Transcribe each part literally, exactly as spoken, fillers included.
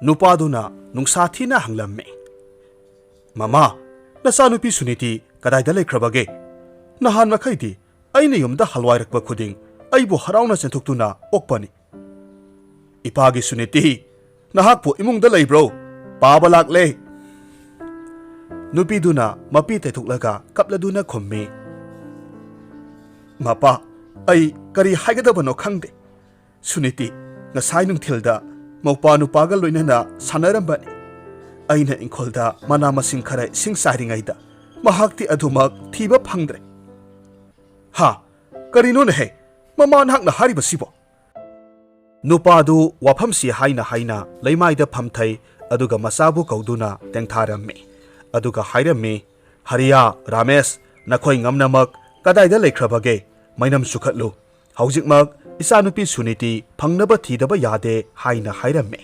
ꯅꯨꯄꯥꯗꯨꯅ ꯅꯨꯡꯁꯥ ꯊꯤꯅ ꯍꯪꯂꯝꯃꯤ, "ꯃꯃꯥ, ꯅꯆꯥꯅꯨꯄꯤ ꯁꯨꯅꯤꯇꯤ ꯀꯗꯥꯏꯗ ꯂꯩꯈ꯭ꯔꯕꯒꯦ? ꯅꯍꯥꯟ ꯃꯈꯩꯗꯤ ꯑꯩꯅ ꯌꯨꯝꯗ ꯍꯜꯋꯥꯏꯔꯛꯄ ꯈꯨꯗꯤꯡ ꯑꯩꯕꯨ ꯍꯔꯥꯎꯅ ꯆꯦꯟꯊꯣꯛꯇꯨꯅ ꯑꯣꯛꯄꯅꯤ꯫ ꯏꯄꯥꯒꯤ ꯁꯨꯅꯤꯇꯤ, ꯅꯍꯥꯛꯄꯨ ꯏꯃꯨꯡꯗ ꯂꯩꯕ꯭ꯔꯣ? ꯄꯥꯕ ꯂꯥꯛꯂꯦ!" ꯅꯨꯄꯤꯗꯨꯅ ꯃꯄꯤ ꯇꯩꯊꯣꯛꯂꯒ ꯀꯞꯂꯗꯨꯅ ꯈꯨꯝꯃꯤ, "ꯃꯄꯥ, ꯑꯩ ꯀꯔꯤ ꯍꯥꯏꯒꯗꯕꯅꯣ ꯈꯪꯗꯦ꯫ ꯁꯨꯅꯤꯇꯤ ꯉꯁꯥꯏ ꯅꯨꯡꯊꯤꯜꯗ ꯃꯧꯄꯥ ꯅꯨꯄꯥꯒ ꯂꯣꯏꯅꯅ ꯁꯥꯟꯅꯔꯝꯕꯅꯤ꯫ ꯑꯩꯅ ꯏꯪꯈꯣꯜꯗ ꯃꯅꯥ ꯃꯁꯤꯡ ꯈꯔ ꯏꯁꯤꯡ ꯆꯥꯏꯔꯤꯉꯩꯗ ꯃꯍꯥꯛꯇꯤ ꯑꯗꯨꯃꯛ ꯊꯤꯕ ꯐꯪꯗ꯭ꯔꯦ꯫" "ꯍꯥ? ꯀꯔꯤꯅꯣꯅꯦꯍꯦ? ꯃꯃꯥ ꯅꯍꯥꯛꯅ ꯍꯥꯏꯔꯤꯕꯁꯤꯕꯣ?" ꯅꯨꯄꯥꯗꯨ ꯋꯥꯐꯝꯁꯤ ꯍꯥꯏꯅ ꯍꯥꯏꯅ ꯂꯩꯃꯥꯏꯗ ꯐꯝꯊꯩ, ꯑꯗꯨꯒ ꯃꯆꯥꯕꯨ ꯀꯧꯗꯨꯅ ꯇꯦꯡꯊꯥꯔꯝꯃꯤ꯫ ꯑꯗꯨꯒ ꯍꯥꯏꯔꯝꯃꯤ, "ꯍꯔꯤꯌꯥ, ꯔꯥꯃꯦꯁ, ꯅꯈꯣꯏ ꯉꯝꯅꯃꯛ ꯀꯗꯥꯏꯗ ꯂꯩꯈ꯭ꯔꯕꯒꯦ? ꯃꯩꯅꯝ ꯆꯨꯈꯠꯂꯨ꯫ ꯍꯧꯖꯤꯛꯃꯛ ꯏꯆꯥꯅꯨꯄꯤ ꯁꯨꯅꯤꯇꯤ ꯐꯪꯅꯕ ꯊꯤꯗꯕ ꯌꯥꯗꯦ" ꯍꯥꯏꯅ ꯍꯥꯏꯔꯝꯃꯤ꯫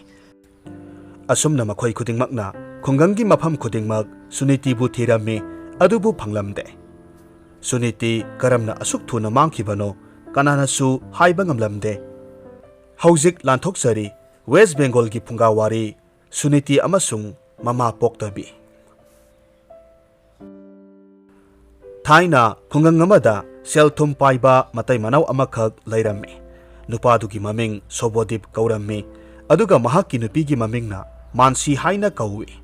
ꯑꯁꯨꯝꯅ ꯃꯈꯣꯏ ꯈꯨꯗꯤꯡꯃꯛꯅ ꯈꯨꯡꯒꯪꯒꯤ ꯃꯐꯝ ꯈꯨꯗꯤꯡꯃꯛ ꯁꯨꯅꯤꯇꯤꯕꯨ ꯊꯤꯔꯝꯃꯤ, ꯑꯗꯨꯕꯨ ꯐꯪꯂꯝꯗꯦ꯫ ꯁꯨꯅꯤꯇꯤ ꯀꯔꯝꯅ ꯑꯁꯨꯛ ꯊꯨꯅ ꯃꯥꯡꯈꯤꯕꯅꯣ, ꯀꯅꯥꯅꯁꯨ ꯍꯥꯏꯕ ꯉꯝꯂꯝꯗꯦ꯫ ꯍꯧꯖꯤꯛ ꯂꯥꯟꯊꯣꯛꯆꯔꯤ ꯋꯦꯁ ꯕꯦꯡꯒꯣꯜꯒꯤ ꯐꯨꯡꯒꯥꯋꯥꯔꯤ, ꯁꯨꯅꯤꯇꯤ ꯑꯃꯁꯨꯡ ꯃꯃꯥ ꯄꯣꯛꯇꯕꯤ꯫ ꯊꯥꯏꯅ ꯈꯨꯡꯒꯪ ꯑꯃꯗ ꯁꯦꯜ ꯊꯨꯝ ꯄꯥꯏꯕ ꯃꯇꯩ ꯃꯅꯥꯎ ꯑꯃꯈꯛ ꯂꯩꯔꯝꯃꯤ꯫ ꯅꯨꯄꯥꯗꯨꯒꯤ ꯃꯃꯤꯡ ꯁꯣꯕꯣꯗꯤꯞ ꯀꯧꯔꯝꯃꯤ, ꯑꯗꯨꯒ ꯃꯍꯥꯛꯀꯤ ꯅꯨꯄꯤꯒꯤ ꯃꯃꯤꯡꯅ ꯃꯥꯟꯁꯤ ꯍꯥꯏꯅ ꯀꯧꯏ꯫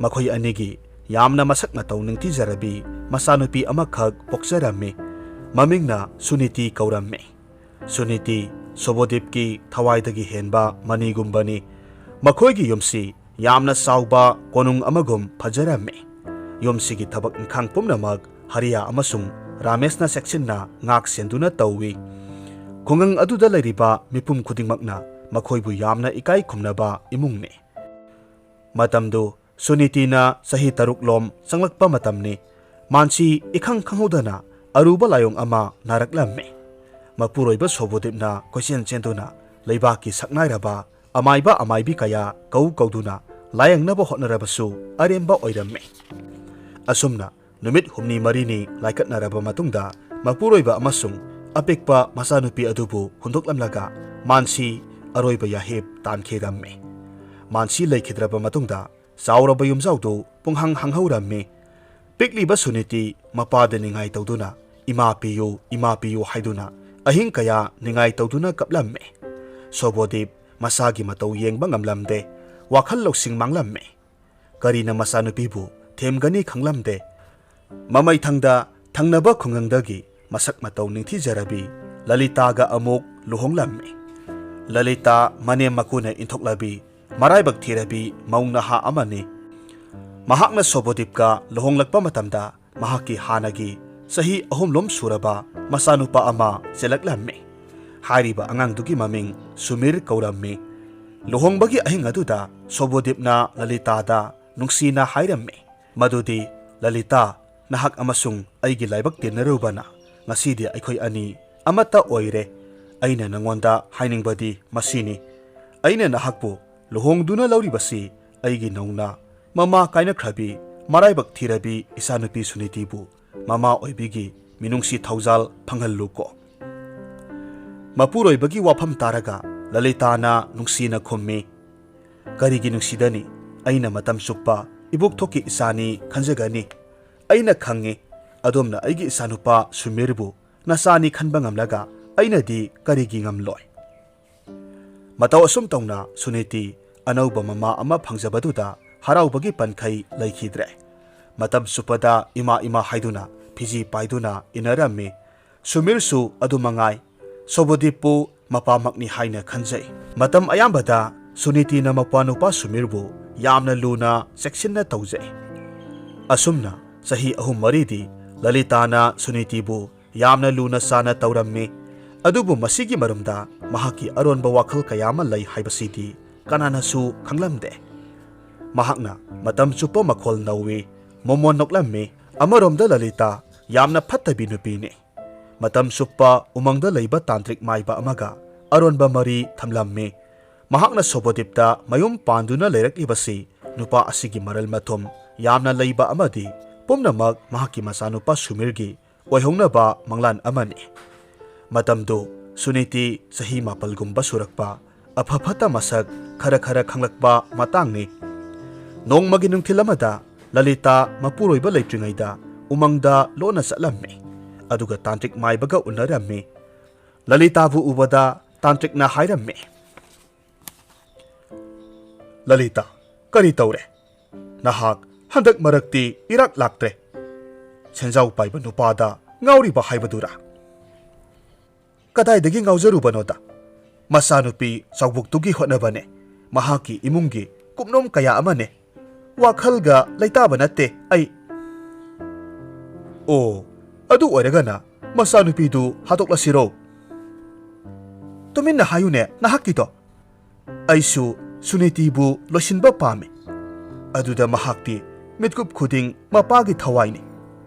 ꯃꯈꯣꯏ ꯑꯅꯤꯒꯤ ꯌꯥꯝꯅ ꯃꯁꯛ ꯃꯇꯧ ꯅꯤꯡꯊꯤꯖꯔꯕꯤ ꯃꯆꯥꯅꯨꯄꯤ ꯑꯃꯈꯛ ꯄꯣꯛꯆꯔꯝꯃꯤ꯫ ꯃꯃꯤꯡꯅ ꯁꯨꯅꯤꯇꯤ ꯀꯧꯔꯝꯃꯤ꯫ ꯁꯨꯅꯤꯇꯤ ꯁꯣꯕꯣꯗꯤꯞꯀꯤ ꯊꯋꯥꯏꯗꯒꯤ ꯍꯦꯟꯕ ꯃꯅꯤꯒꯨꯝꯕꯅꯤ꯫ ꯃꯈꯣꯏꯒꯤ ꯌꯨꯝꯁꯤ ꯌꯥꯝꯅ ꯆꯥꯎꯕ ꯀꯣꯅꯨꯡ ꯑꯃꯒꯨꯝ ꯐꯖꯔꯝꯃꯤ꯫ ꯌꯨꯝꯁꯤꯒꯤ ꯊꯕꯛ ꯏꯪꯈꯥꯡ ꯄꯨꯝꯅꯃꯛ ꯍꯔꯤꯌꯥ ꯑꯃꯁꯨꯡ ꯔꯥꯃꯦꯁꯅ ꯆꯦꯛꯁꯤꯟꯅ ꯉꯥꯛ ꯁꯦꯟꯗꯨꯅ ꯇꯧꯏ꯫ ꯈꯨꯡꯒꯪ ꯑꯗꯨꯗ ꯂꯩꯔꯤꯕ ꯃꯤꯄꯨꯝ ꯈꯨꯗꯤꯡꯃꯛꯅ ꯃꯈꯣꯏꯕꯨ ꯌꯥꯝꯅ ꯏꯀꯥꯏ ꯈꯨꯝꯅꯕ ꯏꯃꯨꯡꯅꯤ꯫ ꯃꯇꯝꯗꯨ ꯁꯨꯅꯤꯇꯤꯅ ꯆꯍꯤ ꯇꯔꯨꯛ ꯂꯣꯝ ꯆꯪꯂꯛꯄ ꯃꯇꯝꯅꯤ꯫ ꯃꯥꯟꯁꯤ ꯏꯈꯪ ꯈꯪꯍꯧꯗꯅ ꯑꯔꯨꯕ ꯂꯥꯏꯑꯣꯡ ꯑꯃ ꯅꯥꯔꯛꯂꯝꯃꯤ꯫ ꯃꯄꯨꯔꯣꯏꯕ ꯁꯣꯕꯨꯗꯤꯞꯅ ꯀꯣꯏꯆꯦꯟ ꯆꯦꯟꯗꯨꯅ ꯂꯩꯕꯥꯛꯀꯤ ꯁꯛꯅꯥꯏꯔꯕ ꯑꯃꯥꯏꯕ ꯑꯃꯥꯏꯕꯤ ꯀꯌꯥ ꯀꯧ ꯀꯧꯗꯨꯅ ꯂꯥꯌꯦꯡꯅꯕ ꯍꯣꯠꯅꯔꯕꯁꯨ ꯑꯔꯦꯝꯕ ꯑꯣꯏꯔꯝꯃꯤ꯫ ꯑꯁꯨꯝꯅ ꯅꯨꯃꯤꯠ ꯍꯨꯝꯅꯤ ꯃꯔꯤꯅꯤ ꯂꯥꯏꯀꯠꯅꯔꯕ ꯃꯇꯨꯡꯗ ꯃꯄꯨꯔꯣꯏꯕ ꯑꯃꯁꯨꯡ ꯑꯄꯤꯛꯄ ꯃꯆꯥꯅꯨꯄꯤ ꯑꯗꯨꯕꯨ ꯍꯨꯟꯗꯣꯛꯂꯝꯂꯒ ꯃꯥꯟꯁꯤ ꯑꯔꯣꯏꯕ ꯌꯥꯍꯦꯞ ꯇꯥꯟꯈꯤꯔꯝꯃꯤ꯫ ꯃꯥꯟꯁꯤ ꯂꯩꯈꯤꯗ꯭ꯔꯕ ꯃꯇꯨꯡꯗ ꯆꯥꯎꯔꯕ ꯌꯨꯝꯖꯥꯎꯗꯨ ꯄꯨꯡꯍꯪ ꯍꯪꯍꯧꯔꯝꯃꯤ꯫ ꯄꯤꯛꯂꯤꯕ ꯁꯨꯅꯤꯇꯤ ꯃꯄꯥꯗ ꯅꯤꯡꯉꯥꯏ ꯇꯧꯗꯨꯅ "ꯏꯃꯥ ꯄꯤꯌꯨ, ꯏꯃꯥ ꯄꯤꯌꯨ" ꯍꯥꯏꯗꯨꯅ ꯑꯍꯤꯡ ꯀꯌꯥ ꯅꯤꯡꯉꯥꯏ ꯇꯧꯗꯨꯅ ꯀꯞꯂꯝꯃꯤ꯫ ꯁꯣꯕꯣꯗꯤꯞ ꯃꯁꯥꯒꯤ ꯃꯇꯧ ꯌꯦꯡꯕ ꯉꯝꯂꯝꯗꯦ꯫ ꯋꯥꯈꯜ ꯂꯧꯁꯤꯡ ꯃꯥꯡꯂꯝꯃꯤ꯫ ꯀꯔꯤꯅ ꯃꯆꯥꯅꯨꯄꯤꯕꯨ ꯊꯦꯝꯒꯅꯤ ꯈꯪꯂꯝꯗꯦ꯫ ꯃꯃꯩꯊꯪꯗ ꯊꯪꯅꯕ ꯈꯨꯡꯒꯪꯗꯒꯤ ꯃꯁꯛ ꯃꯇꯧ ꯅꯤꯡꯊꯤꯖꯔꯕꯤ ꯂꯂꯤꯇꯥꯒ ꯑꯃꯨꯛ ꯂꯨꯍꯣꯡꯂꯝꯃꯤ꯫ ꯂꯂꯤꯇꯥ ꯃꯅꯦꯝ ꯃꯀꯨꯅ ꯏꯟꯊꯣꯛꯂꯕꯤ ꯃꯔꯥꯏꯕꯛ ꯊꯤꯔꯕꯤ ꯃꯧ ꯅꯍꯥ ꯑꯃꯅꯤ꯫ ꯃꯍꯥꯛꯅ ꯁꯣꯕꯣꯗꯤꯞꯀ ꯂꯨꯍꯣꯡꯂꯛꯄ ꯃꯇꯝꯗ ꯃꯍꯥꯛꯀꯤ ꯍꯥꯟꯅꯒꯤ ꯆꯍꯤ ꯑꯍꯨꯝꯂꯣꯝ ꯁꯨꯔꯕ ꯃꯆꯥꯅꯨꯄꯥ ꯑꯃ ꯆꯦꯜꯂꯛꯂꯝꯃꯤ꯫ ꯍꯥꯏꯔꯤꯕ ꯑꯉꯥꯡꯗꯨꯒꯤ ꯃꯃꯤꯡ ꯁꯨꯃꯤꯔ ꯀꯧꯔꯝꯃꯤ꯫ ꯂꯨꯍꯣꯡꯕꯒꯤ ꯑꯍꯤꯡ ꯑꯗꯨꯗ ꯁꯣꯕꯣꯗꯤꯞꯅ ꯂꯂꯤꯇꯥꯗ ꯅꯨꯡꯁꯤꯅ ꯍꯥꯏꯔꯝꯃꯤ ꯃꯗꯨꯗꯤ, "ꯂꯂꯤꯇꯥ, ꯅꯍꯥꯛ ꯑꯃꯁꯨꯡ ꯑꯩꯒꯤ ꯂꯥꯏꯕꯛ ꯇꯤꯟꯅꯔꯨꯕꯅ ꯉꯁꯤꯗꯤ ꯑꯩꯈꯣꯏ ꯑꯅꯤ ꯑꯃꯠꯇ ꯑꯣꯏꯔꯦ꯫ ꯑꯩꯅ ꯅꯉꯣꯟꯗ ꯍꯥꯏꯅꯤꯡꯕꯗꯤ ꯃꯁꯤꯅꯤ, ꯑꯩꯅ ꯅꯍꯥꯛꯄꯨ ꯂꯨꯍꯣꯡꯗꯨꯅ ꯂꯧꯔꯤꯕꯁꯤ ꯑꯩꯒꯤ ꯅꯧꯅ ꯃꯃꯥ ꯀꯥꯏꯅꯈ꯭ꯔꯕꯤ ꯃꯔꯥꯏꯕꯛ ꯊꯤꯔꯕꯤ ꯏꯆꯥꯅꯨꯄꯤ ꯁꯨꯅꯤꯇꯤꯕꯨ ꯃꯃꯥ ꯑꯣꯏꯕꯤꯒꯤ ꯃꯤꯅꯨꯡꯁꯤ ꯊꯧꯖꯥꯜ ꯐꯪꯍꯜꯂꯨꯀꯣ"꯫ ꯃꯄꯨꯔꯣꯏꯕꯒꯤ ꯋꯥꯐꯝ ꯇꯥꯔꯒ ꯂꯂꯤꯇꯥꯅ ꯅꯨꯡꯁꯤꯅ ꯈꯨꯝꯃꯤ, "ꯀꯔꯤꯒꯤ ꯅꯨꯡꯁꯤꯗꯅꯤ? ꯑꯩꯅ ꯃꯇꯝ ꯆꯨꯞꯄ ꯏꯕꯣꯛꯊꯣꯛꯀꯤ ꯏꯆꯥꯅꯤ ꯈꯟꯖꯒꯅꯤ꯫ ꯑꯩꯅ ꯈꯪꯉꯤ, ꯑꯗꯣꯝꯅ ꯑꯩꯒꯤ ꯏꯆꯥꯅꯨꯄꯥ ꯁꯨꯃꯤꯔꯕꯨ ꯅꯆꯥꯅꯤ ꯈꯟꯕ ꯉꯝꯂꯒ ꯑꯩꯅꯗꯤ ꯀꯔꯤꯒꯤ ꯉꯝꯂꯣꯏ?" ꯃꯇꯧ ꯑꯁꯨꯝ ꯇꯧꯅ ꯁꯨꯅꯤꯇꯤ ꯑꯅꯧꯕ ꯃꯃꯥ ꯑꯃ ꯐꯪꯖꯕꯗꯨꯗ ꯍꯔꯥꯎꯕꯒꯤ ꯄꯟꯈꯩ ꯂꯩꯈꯤꯗ꯭ꯔꯦ꯫ ꯃꯇꯝ ꯆꯨꯞꯄꯗ "ꯏꯃꯥ, ꯏꯃꯥ" ꯍꯥꯏꯗꯨꯅ ꯐꯤꯖꯤ ꯄꯥꯏꯗꯨꯅ ꯏꯟꯅꯔꯝꯃꯤ꯫ ꯁꯨꯃꯤꯔꯁꯨ ꯑꯗꯨ ꯃꯉꯥꯏ꯫ ꯁꯣꯕꯣꯗꯤꯞꯄꯨ ꯃꯄꯥꯃꯛꯅꯤ ꯍꯥꯏꯅ ꯈꯟꯖꯩ꯫ ꯃꯇꯝ ꯑꯌꯥꯝꯕꯗ ꯁꯨꯅꯤꯇꯤꯅ ꯃꯄꯥ ꯅꯨꯄꯥ ꯁꯨꯃꯤꯔꯕꯨ ꯌꯥꯝꯅ ꯂꯨꯅ ꯆꯦꯛꯁꯤꯟꯅ ꯇꯧꯖꯩ꯫ ꯑꯁꯨꯝꯅ ꯆꯍꯤ ꯑꯍꯨꯝ ꯃꯔꯤꯗꯤ ꯂꯂꯤꯇꯥꯅ ꯁꯨꯅꯤꯇꯤꯕꯨ ꯌꯥꯝꯅ ꯂꯨꯅ ꯆꯥꯅ ꯇꯧꯔꯝꯃꯤ꯫ ꯑꯗꯨꯕꯨ ꯃꯁꯤꯒꯤ ꯃꯔꯨꯝꯗ ꯃꯍꯥꯛꯀꯤ ꯑꯔꯣꯟꯕ ꯋꯥꯈꯜ ꯀꯌꯥ ꯑꯃ ꯂꯩ ꯍꯥꯏꯕꯁꯤꯗꯤ ꯀꯅꯥꯅꯁꯨ ꯈꯪꯂꯝꯗꯦ꯫ ꯃꯍꯥꯛꯅ ꯃꯇꯝ ꯆꯨꯞꯄ ꯃꯈꯣꯜ ꯅꯧꯏ, ꯃꯣꯃꯣꯟ ꯅꯣꯛꯂꯝꯃꯤ꯫ ꯑꯃꯔꯣꯝꯗ ꯂꯂꯤꯇꯥ ꯌꯥꯝꯅ ꯐꯠꯇꯕꯤ ꯅꯨꯄꯤꯅꯤ꯫ ꯃꯇꯝ ꯆꯨꯞꯄ ꯎꯃꯪꯗ ꯂꯩꯕ ꯇꯥꯟꯇ꯭ꯔꯤꯛ ꯃꯥꯏꯕ ꯑꯃꯒ ꯑꯔꯣꯟꯕ ꯃꯔꯤ ꯊꯝꯂꯝꯃꯤ꯫ ꯃꯍꯥꯛꯅ ꯁꯣꯕꯣꯗꯤꯞꯇ ꯃꯌꯨꯝ ꯄꯥꯟꯗꯨꯅ ꯂꯩꯔꯛꯂꯤꯕꯁꯤ ꯅꯨꯄꯥ ꯑꯁꯤꯒꯤ ꯃꯔꯜ ꯃꯊꯨꯝ ꯌꯥꯝꯅ ꯂꯩꯕ ꯑꯃꯗꯤ ꯄꯨꯝꯅꯃꯛ ꯃꯍꯥꯛꯀꯤ ꯃꯆꯥꯅꯨꯄꯥ ꯁꯨꯃꯤꯔꯒꯤ ꯑꯣꯏꯍꯧꯅꯕ ꯃꯪꯂꯥꯟ ꯑꯃꯅꯤ꯫ ꯃꯇꯝꯗꯨ ꯁꯨꯅꯤꯇꯤ ꯆꯍꯤ ꯃꯥꯄꯜꯒꯨꯝꯕ ꯁꯨꯔꯛꯄ ꯑꯐ ꯐꯠꯇ ꯃꯁꯛ ꯈꯔ ꯈꯔ ꯈꯪꯂꯛꯄ ꯃꯇꯥꯡꯅꯤ꯫ ꯅꯣꯡꯃꯒꯤ ꯅꯨꯡꯊꯤꯜ ꯑꯃꯗ ꯂꯂꯤꯇꯥ ꯃꯄꯨꯔꯣꯏꯕ ꯂꯩꯇ꯭ꯔꯤꯉꯩꯗ ꯎꯃꯪꯗ ꯂꯣꯟꯅ ꯆꯠꯂꯝꯃꯤ꯫ ꯑꯗꯨꯒ ꯇꯥꯟꯇ꯭ꯔꯤꯛ ꯃꯥꯏꯕꯒ ꯎꯅꯔꯝꯃꯤ꯫ ꯂꯂꯤꯇꯥꯕꯨ ꯎꯕꯗ ꯇꯥꯟꯇ꯭ꯔꯤꯛꯅ ꯍꯥꯏꯔꯝꯃꯤ, "ꯂꯂꯤꯇꯥ, ꯀꯔꯤ ꯇꯧꯔꯦ? ꯅꯍꯥꯛ ꯍꯟꯗꯛ ꯃꯔꯛꯇꯤ ꯏꯔꯥꯛ ꯂꯥꯛꯇ꯭ꯔꯦ꯫ ꯁꯦꯟꯖꯥꯎ ꯄꯥꯏꯕ ꯅꯨꯄꯥꯗ ꯉꯥꯎꯔꯤꯕ ꯍꯥꯏꯕꯗꯨꯔꯥ?" "ꯀꯗꯥꯏꯗꯒꯤ ꯉꯥꯎꯖꯔꯨꯕꯅꯣꯗ? ꯃꯆꯥꯅꯨꯄꯤ ꯆꯥꯎꯕꯣꯛꯇꯨꯒꯤ ꯍꯣꯠꯅꯕꯅꯦ, ꯃꯍꯥꯛꯀꯤ ꯏꯃꯨꯡꯒꯤ ꯀꯨꯞꯅꯣꯝ ꯀꯌꯥ ꯑꯃꯅꯦ꯫ ꯋꯥꯈꯜꯒ ꯂꯩꯇꯥꯕ ꯅꯠꯇꯦ ꯑꯩ꯫" "ꯑꯣ, ꯑꯗꯨ ꯑꯣꯏꯔꯒꯅ ꯃꯆꯥꯅꯨꯄꯤꯗꯨ ꯍꯥꯠꯇꯣꯛꯂꯁꯤꯔꯣ?" "ꯇꯨꯃꯤꯟꯅ ꯍꯥꯏꯌꯨꯅꯦ ꯅꯍꯥꯛꯀꯤꯗꯣ꯫ ꯑꯩꯁꯨ ꯁꯨꯅꯤꯇꯤꯕꯨ ꯂꯣꯏꯁꯤꯟꯕ ꯄꯥꯝꯃꯤ꯫" ꯑꯗꯨꯗ ꯃꯍꯥꯛꯇꯤ ꯃꯤꯠꯀꯨꯞ ꯈꯨꯗꯤꯡ ꯃꯄꯥꯒꯤ ꯊꯋꯥꯏꯅꯤ꯫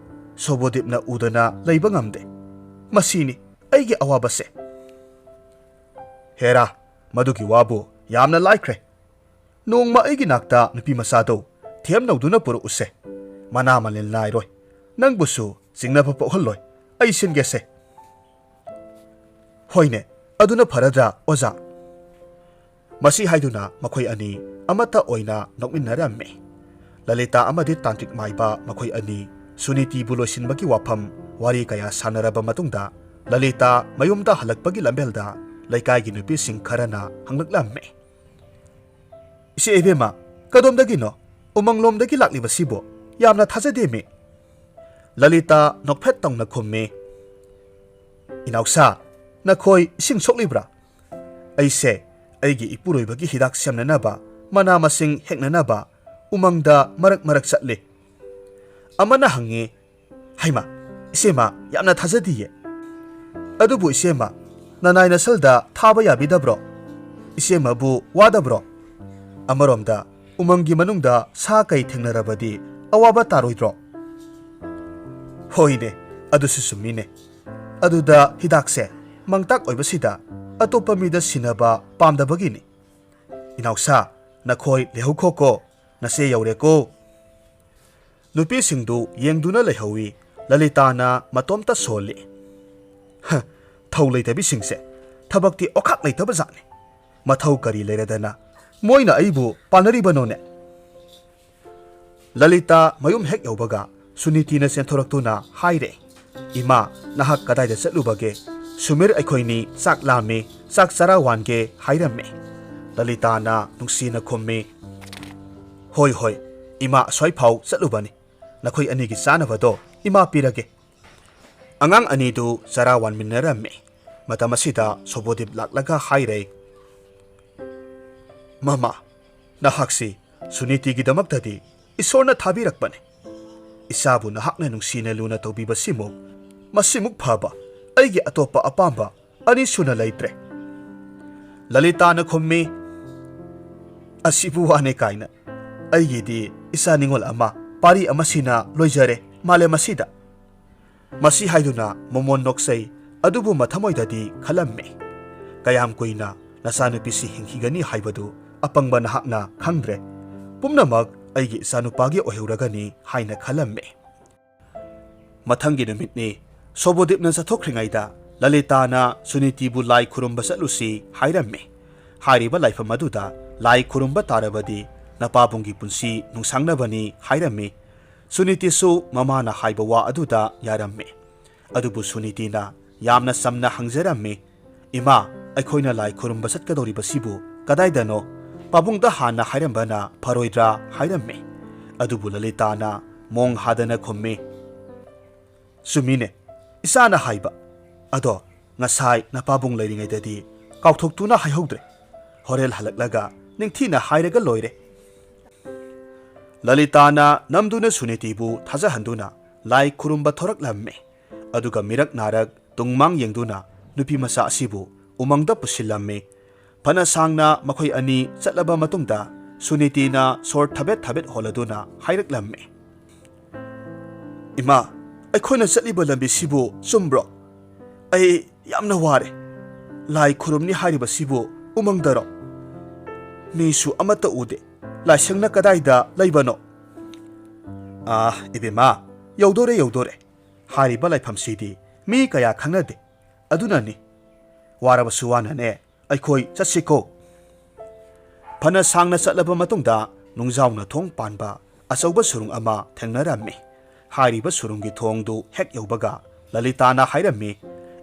ꯁꯣꯕꯣꯗꯤꯞꯅ ꯎꯗꯅ ꯂꯩꯕ ꯉꯝꯗꯦ꯫ ꯃꯁꯤꯅꯤ ꯑꯩꯒꯤ ꯑꯋꯥꯕꯁꯦ꯫ "ꯍꯦꯔꯥ, ꯃꯗꯨꯒꯤ ꯋꯥꯕꯨ ꯌꯥꯝꯅ ꯂꯥꯏꯈ꯭ꯔꯦ꯫ ꯅꯣꯡꯃ ꯑꯩꯒꯤ ꯅꯥꯛꯇ ꯅꯨꯄꯤ ꯃꯆꯥꯗꯧ ꯊꯦꯝꯅꯧꯗꯨꯅ ꯄꯨꯔꯛꯎꯁꯦ꯫ ꯃꯅꯥ ꯃꯅꯤꯜ ꯅꯥꯏꯔꯣꯏ꯫ ꯅꯪꯕꯨꯁꯨ ꯆꯤꯡꯅꯕ ꯄꯣꯛꯍꯜꯂꯣꯏ꯫ ꯑꯩ ꯁꯤꯟꯒꯦꯁꯦ꯫" "ꯍꯣꯏꯅꯦ, ꯑꯗꯨꯅ ꯐꯔꯗ꯭ꯔꯥ, ꯑꯣꯖꯥ?" ꯃꯁꯤ ꯍꯥꯏꯗꯨꯅ ꯃꯈꯣꯏ ꯑꯅꯤ ꯑꯃꯠꯇ ꯑꯣꯏꯅ ꯅꯣꯛꯃꯤꯟꯅꯔꯝꯃꯤ꯫ ꯂꯂꯤꯇꯥ ꯑꯃꯗꯤ ꯇꯥꯟꯇ꯭ꯔꯤꯛ ꯃꯥꯏꯕ ꯃꯈꯣꯏ ꯑꯅꯤ ꯁꯨꯅꯤꯇꯤꯕꯨ ꯂꯣꯏꯁꯤꯟꯕꯒꯤ ꯋꯥꯐꯝ ꯋꯥꯔꯤ ꯀꯌꯥ ꯁꯥꯟꯅꯔꯕ ꯃꯇꯨꯡꯗ, ꯂꯂꯤꯇꯥ ꯃꯌꯨꯝꯗ ꯍꯜꯂꯛꯄꯒꯤ ꯂꯝꯕꯦꯜꯗ ꯂꯩꯀꯥꯏꯒꯤ ꯅꯨꯄꯤꯁꯤꯡ ꯈꯔꯅ ꯍꯪꯂꯛꯂꯝꯃꯤ꯫ "ꯏꯆꯦ ꯏꯕꯦꯝꯃ, ꯀꯗꯣꯝꯗꯒꯤꯅꯣ? ꯎꯃꯪꯂꯣꯝꯗꯒꯤ ꯂꯥꯛꯂꯤꯕꯁꯤꯕꯨ? ꯌꯥꯝꯅ ꯊꯥꯖꯗꯦꯃꯤ꯫" ꯂꯂꯤꯇꯥ ꯅꯣꯛꯐꯦꯠ ꯇꯧꯅ ꯈꯨꯝꯃꯤ, "ꯏꯅꯥꯎꯁꯥ, ꯅꯈꯣꯏ ꯏꯁꯤꯡ ꯁꯣꯛꯂꯤꯕ꯭ꯔꯥ? ꯑꯩꯁꯦ ꯑꯩꯒꯤ ꯏꯄꯨꯔꯣꯏꯕꯒꯤ ꯍꯤꯗꯥꯛ ꯁꯦꯝꯅꯅꯕ, ꯃꯅꯥ ꯃꯁꯤꯡ ꯍꯦꯛꯅꯅꯕ ꯎꯃꯪꯗ ꯃꯔꯛ ꯃꯔꯛ ꯆꯠꯂꯤ꯫" ꯑꯃꯅ ꯍꯪꯉꯤ, "ꯍꯩꯃꯥ, ꯏꯆꯦꯃ, ꯌꯥꯝꯅ ꯊꯥꯖꯗꯤꯌꯦ꯫ ꯑꯗꯨꯕꯨ ꯏꯆꯦꯃ, ꯅꯅꯥꯏ ꯅꯁꯜꯗ ꯊꯥꯕ ꯌꯥꯕꯤꯗꯕ꯭ꯔꯣ? ꯏꯆꯦꯃꯕꯨ ꯋꯥꯗꯕ꯭ꯔꯣ? ꯑꯃꯔꯣꯝꯗ ꯎꯃꯪꯒꯤ ꯃꯅꯨꯡꯗ ꯁꯥ ꯀꯩ ꯊꯦꯡꯅꯔꯕꯗꯤ ꯑꯋꯥꯕ ꯇꯥꯔꯣꯏꯗ꯭ꯔꯣ?" "ꯍꯣꯏꯅꯦ, ꯑꯗꯨꯁꯨ ꯆꯨꯝꯃꯤꯅꯦ꯫ ꯑꯗꯨꯗ ꯍꯤꯗꯥꯛꯁꯦ ꯃꯥꯡꯇꯥꯛ ꯑꯣꯏꯕꯁꯤꯗ ꯑꯇꯣꯞꯄ ꯃꯤꯗ ꯁꯤꯟꯅꯕ ꯄꯥꯝꯗꯕꯒꯤꯅꯤ꯫ ꯏꯅꯥꯎꯁꯥ, ꯅꯈꯣꯏ ꯂꯩꯍꯧꯈꯣꯀꯣ, ꯅꯆꯦ ꯌꯧꯔꯦꯀꯣ꯫" ꯅꯨꯄꯤꯁꯤꯡꯗꯨ ꯌꯦꯡꯗꯨꯅ ꯂꯩꯍꯧꯏ꯫ ꯂꯂꯤꯇꯥꯅ ꯃꯇꯣꯝꯇ ꯁꯣꯜꯂꯤ꯫ "ꯍ, ꯊꯧ ꯂꯩꯇꯕꯤꯁꯤꯡꯁꯦ, ꯊꯕꯛꯇꯤ ꯑꯣꯈꯥꯛ ꯂꯩꯇꯕ ꯖꯥꯠꯅꯤ꯫ ꯃꯊꯧ ꯀꯔꯤ ꯂꯩꯔꯗꯅ ꯃꯣꯏꯅ ꯑꯩꯕꯨ ꯄꯥꯟꯅꯔꯤꯕꯅꯣꯅꯦ? ꯂꯂꯤꯇꯥ ꯃꯌꯨꯝ ꯍꯦꯛ ꯌꯧꯕꯒ ꯁꯨꯅꯤꯇꯤꯅ ꯆꯦꯟꯊꯣꯔꯛꯇꯨꯅ ꯍꯥꯏꯔꯦ, "ꯏꯃꯥ, ꯅꯍꯥꯛ ꯀꯗꯥꯏꯗ ꯆꯠꯂꯨꯕꯒꯦ? ꯁꯨꯃꯤꯔ ꯑꯩꯈꯣꯏꯅꯤ ꯆꯥꯛ ꯂꯥꯝꯃꯤ, ꯆꯥꯛ ꯆꯔꯥ ꯋꯥꯟꯒꯦ" ꯍꯥꯏꯔꯝꯃꯤ꯫ ꯂꯂꯤꯇꯥꯅ ꯅꯨꯡꯁꯤꯅ ꯈꯨꯝꯃꯤ, "ꯍꯣꯏ, ꯍꯣꯏ, ꯏꯃꯥ ꯑꯁ꯭ꯋꯥꯏꯐꯥꯎ ꯆꯠꯂꯨꯕꯅꯤ꯫ ꯅꯈꯣꯏ ꯑꯅꯤꯒꯤ ꯆꯥꯅꯕꯗꯣ ꯏꯃꯥ ꯄꯤꯔꯒꯦ"꯫ ꯑꯉꯥꯡ ꯑꯅꯤꯗꯨ ꯆꯔꯥ ꯋꯥꯟꯃꯤꯟꯅꯔꯝꯃꯤ꯫ ꯃꯇꯝ ꯑꯁꯤꯗ ꯁꯣꯕꯣꯗꯤꯞ ꯂꯥꯛꯂꯒ ꯍꯥꯏꯔꯦ, "ꯃꯃꯥ, ꯅꯍꯥꯛꯁꯤ ꯁꯨꯅꯤꯇꯤꯒꯤꯗꯃꯛꯇꯗꯤ ꯏꯁꯣꯔꯅ ꯊꯥꯕꯤꯔꯛꯄꯅꯤ꯫ ꯏꯆꯥꯕꯨ ꯅꯍꯥꯛꯅ ꯅꯨꯡꯁꯤꯅ ꯂꯨꯅ ꯇꯧꯕꯤꯕꯁꯤꯃꯨꯛ, ꯃꯁꯤꯃꯨꯛ ꯐꯕ ꯑꯩꯒꯤ ꯑꯇꯣꯞꯄ ꯑꯄꯥꯝꯕ ꯑꯅꯤꯁꯨꯅ ꯂꯩꯇ꯭ꯔꯦ"꯫ ꯂꯂꯤꯇꯥꯅ ꯈꯨꯝꯃꯤ, "ꯑꯁꯤꯕꯨ ꯋꯥꯅꯦ ꯀꯥꯏꯅ꯫ ꯑꯩꯒꯤꯗꯤ ꯏꯆꯥ ꯅꯤꯉꯣꯜ ꯑꯃ, ꯄꯥꯔꯤ ꯑꯃꯁꯤꯅ ꯂꯣꯏꯖꯔꯦ ꯃꯥꯂꯦꯝ ꯑꯁꯤꯗ"꯫ ꯃꯁꯤ ꯍꯥꯏꯗꯨꯅ ꯃꯣꯃꯣꯟ ꯅꯣꯛꯆꯩ, ꯑꯗꯨꯕꯨ ꯃꯊꯃꯣꯏꯗꯗꯤ ꯈꯜꯂꯝꯃꯤ, "ꯀꯌꯥꯝ ꯀꯨꯏꯅ ꯅꯆꯥꯅꯨꯄꯤꯁꯤ ꯍꯤꯡꯈꯤꯒꯅꯤ ꯍꯥꯏꯕꯗꯨ ꯑꯄꯪꯕ ꯅꯍꯥꯛꯅ ꯈꯪꯗ꯭ꯔꯦ꯫ ꯄꯨꯝꯅꯃꯛ ꯑꯩꯒꯤ ꯏꯆꯥꯅꯨꯄꯥꯒꯤ ꯑꯣꯏꯍꯧꯔꯒꯅꯤ" ꯍꯥꯏꯅ ꯈꯜꯂꯝꯃꯤ꯫ ꯃꯊꯪꯒꯤ ꯅꯨꯃꯤꯠꯅꯤ꯫ ꯁꯣꯕꯣꯗꯤꯞꯅ ꯆꯠꯊꯣꯛꯈ꯭ꯔꯤꯉꯩꯗ ꯂꯂꯤꯇꯥꯅ ꯁꯨꯅꯤꯇꯤꯕꯨ ꯂꯥꯏ ꯈꯨꯔꯨꯝꯕ ꯆꯠꯂꯨꯁꯤ ꯍꯥꯏꯔꯝꯃꯤ꯫ ꯍꯥꯏꯔꯤꯕ ꯂꯥꯏꯐꯝ ꯑꯗꯨꯗ ꯂꯥꯏ ꯈꯨꯔꯨꯝꯕ ꯇꯥꯔꯕꯗꯤ ꯅꯄꯥꯕꯨꯡꯒꯤ ꯄꯨꯟꯁꯤ ꯅꯨꯡꯁꯥꯡꯅꯕꯅꯤ ꯍꯥꯏꯔꯝꯃꯤ꯫ ꯁꯨꯅꯤꯇꯤꯁꯨ ꯃꯃꯥꯅ ꯍꯥꯏꯕ ꯋꯥ ꯑꯗꯨꯗ ꯌꯥꯔꯝꯃꯤ꯫ ꯑꯗꯨꯕꯨ ꯁꯨꯅꯤꯇꯤꯅ ꯌꯥꯝꯅ ꯆꯝꯅ ꯍꯪꯖꯔꯝꯃꯤ, "ꯏꯃꯥ, ꯑꯩꯈꯣꯏꯅ ꯂꯥꯏ ꯈꯨꯔꯨꯝꯕ ꯆꯠꯀꯗꯧꯔꯤꯕꯁꯤꯕꯨ ꯀꯗꯥꯏꯗꯅꯣ? ꯄꯥꯕꯨꯡꯗ ꯍꯥꯟꯅ ꯍꯥꯏꯔꯝꯕꯅ ꯐꯔꯣꯏꯗ꯭ꯔꯥ?" ꯍꯥꯏꯔꯝꯃꯤ꯫ ꯑꯗꯨꯕꯨ ꯂꯂꯤꯇꯥꯅ ꯃꯣꯡ ꯍꯥꯗꯅ ꯈꯨꯝꯃꯤ, "ꯆꯨꯝꯃꯤꯅꯦ, ꯏꯆꯥꯅ ꯍꯥꯏꯕ꯫ ꯑꯗꯣ ꯉꯁꯥꯏ ꯅꯄꯥꯕꯨꯡ ꯂꯩꯔꯤꯉꯩꯗꯗꯤ ꯀꯥꯎꯊꯣꯛꯇꯨꯅ ꯍꯥꯏꯍꯧꯗ꯭ꯔꯦ꯫ ꯍꯣꯔꯦꯟ ꯍꯜꯂꯛꯂꯒ ꯅꯤꯡꯊꯤꯅ ꯍꯥꯏꯔꯒ ꯂꯣꯏꯔꯦ"꯫ ꯂꯂꯤꯇꯥꯅ ꯅꯝꯗꯨꯅ ꯁꯨꯅꯤꯇꯤꯕꯨ ꯊꯥꯖꯍꯟꯗꯨꯅ ꯂꯥꯏ ꯈꯨꯔꯨꯝꯕ ꯊꯣꯔꯛꯂꯝꯃꯤ꯫ ꯑꯗꯨꯒ ꯃꯤꯔꯛ ꯅꯥꯔꯛ ꯇꯨꯡꯃꯥꯡ ꯌꯦꯡꯗꯨꯅ ꯅꯨꯄꯤ ꯃꯆꯥ ꯑꯁꯤꯕꯨ ꯎꯃꯪꯗ ꯄꯨꯁꯤꯜꯂꯝꯃꯤ꯫ ꯐꯅ ꯁꯥꯡꯅ ꯃꯈꯣꯏ ꯑꯅꯤ ꯆꯠꯂꯕ ꯃꯇꯨꯡꯗ ꯁꯨꯅꯤꯇꯤꯅ ꯁꯣꯔ ꯊꯕꯦꯠ ꯊꯕꯦꯠ ꯍꯣꯜꯂꯗꯨꯅ ꯍꯥꯏꯔꯛꯂꯝꯃꯤ, "ꯏꯃꯥ, ꯑꯩꯈꯣꯏꯅ ꯆꯠꯂꯤꯕ ꯂꯝꯕꯤꯁꯤꯕꯨ ꯆꯨꯝꯕ꯭ꯔꯣ? ꯑꯩ ꯌꯥꯝꯅ ꯋꯥꯔꯦ꯫ ꯂꯥꯏ ꯈꯨꯔꯨꯝꯅꯤ ꯍꯥꯏꯔꯤꯕꯁꯤꯕꯨ ꯎꯃꯪꯗꯔꯣ? ꯃꯤꯁꯨ ꯑꯃꯠꯇ ꯎꯗꯦ꯫ ꯂꯥꯏꯁꯪꯅ ꯀꯗꯥꯏꯗ ꯂꯩꯕꯅꯣ?" "ꯑꯥ, ꯏꯕꯦꯝꯃ, ꯌꯧꯗꯣꯔꯦ, ꯌꯧꯗꯣꯔꯦ꯫ ꯍꯥꯏꯔꯤꯕ ꯂꯥꯏꯐꯝꯁꯤꯗꯤ ꯃꯤ ꯀꯌꯥ ꯈꯪꯅꯗꯦ꯫ ꯑꯗꯨꯅꯅꯤ꯫ ꯋꯥꯔꯕꯁꯨ ꯋꯥꯅꯅꯦ, "ꯑꯩꯈꯣꯏ ꯆꯠꯁꯤꯀꯣ"꯫ ꯐꯅ ꯁꯥꯡꯅ ꯆꯠꯂꯕ ꯃꯇꯨꯡꯗ ꯅꯨꯡꯖꯥꯎꯅ ꯊꯣꯡ ꯄꯥꯟꯕ ꯑꯆꯧꯕ ꯁꯨꯔꯨꯡ ꯑꯃ ꯊꯦꯡꯅꯔꯝꯃꯤ꯫ ꯍꯥꯏꯔꯤꯕ ꯁꯨꯔꯨꯡꯒꯤ ꯊꯣꯡꯗꯨ ꯍꯦꯛ ꯌꯧꯕꯒ ꯂꯂꯤꯇꯥꯅ ꯍꯥꯏꯔꯝꯃꯤ,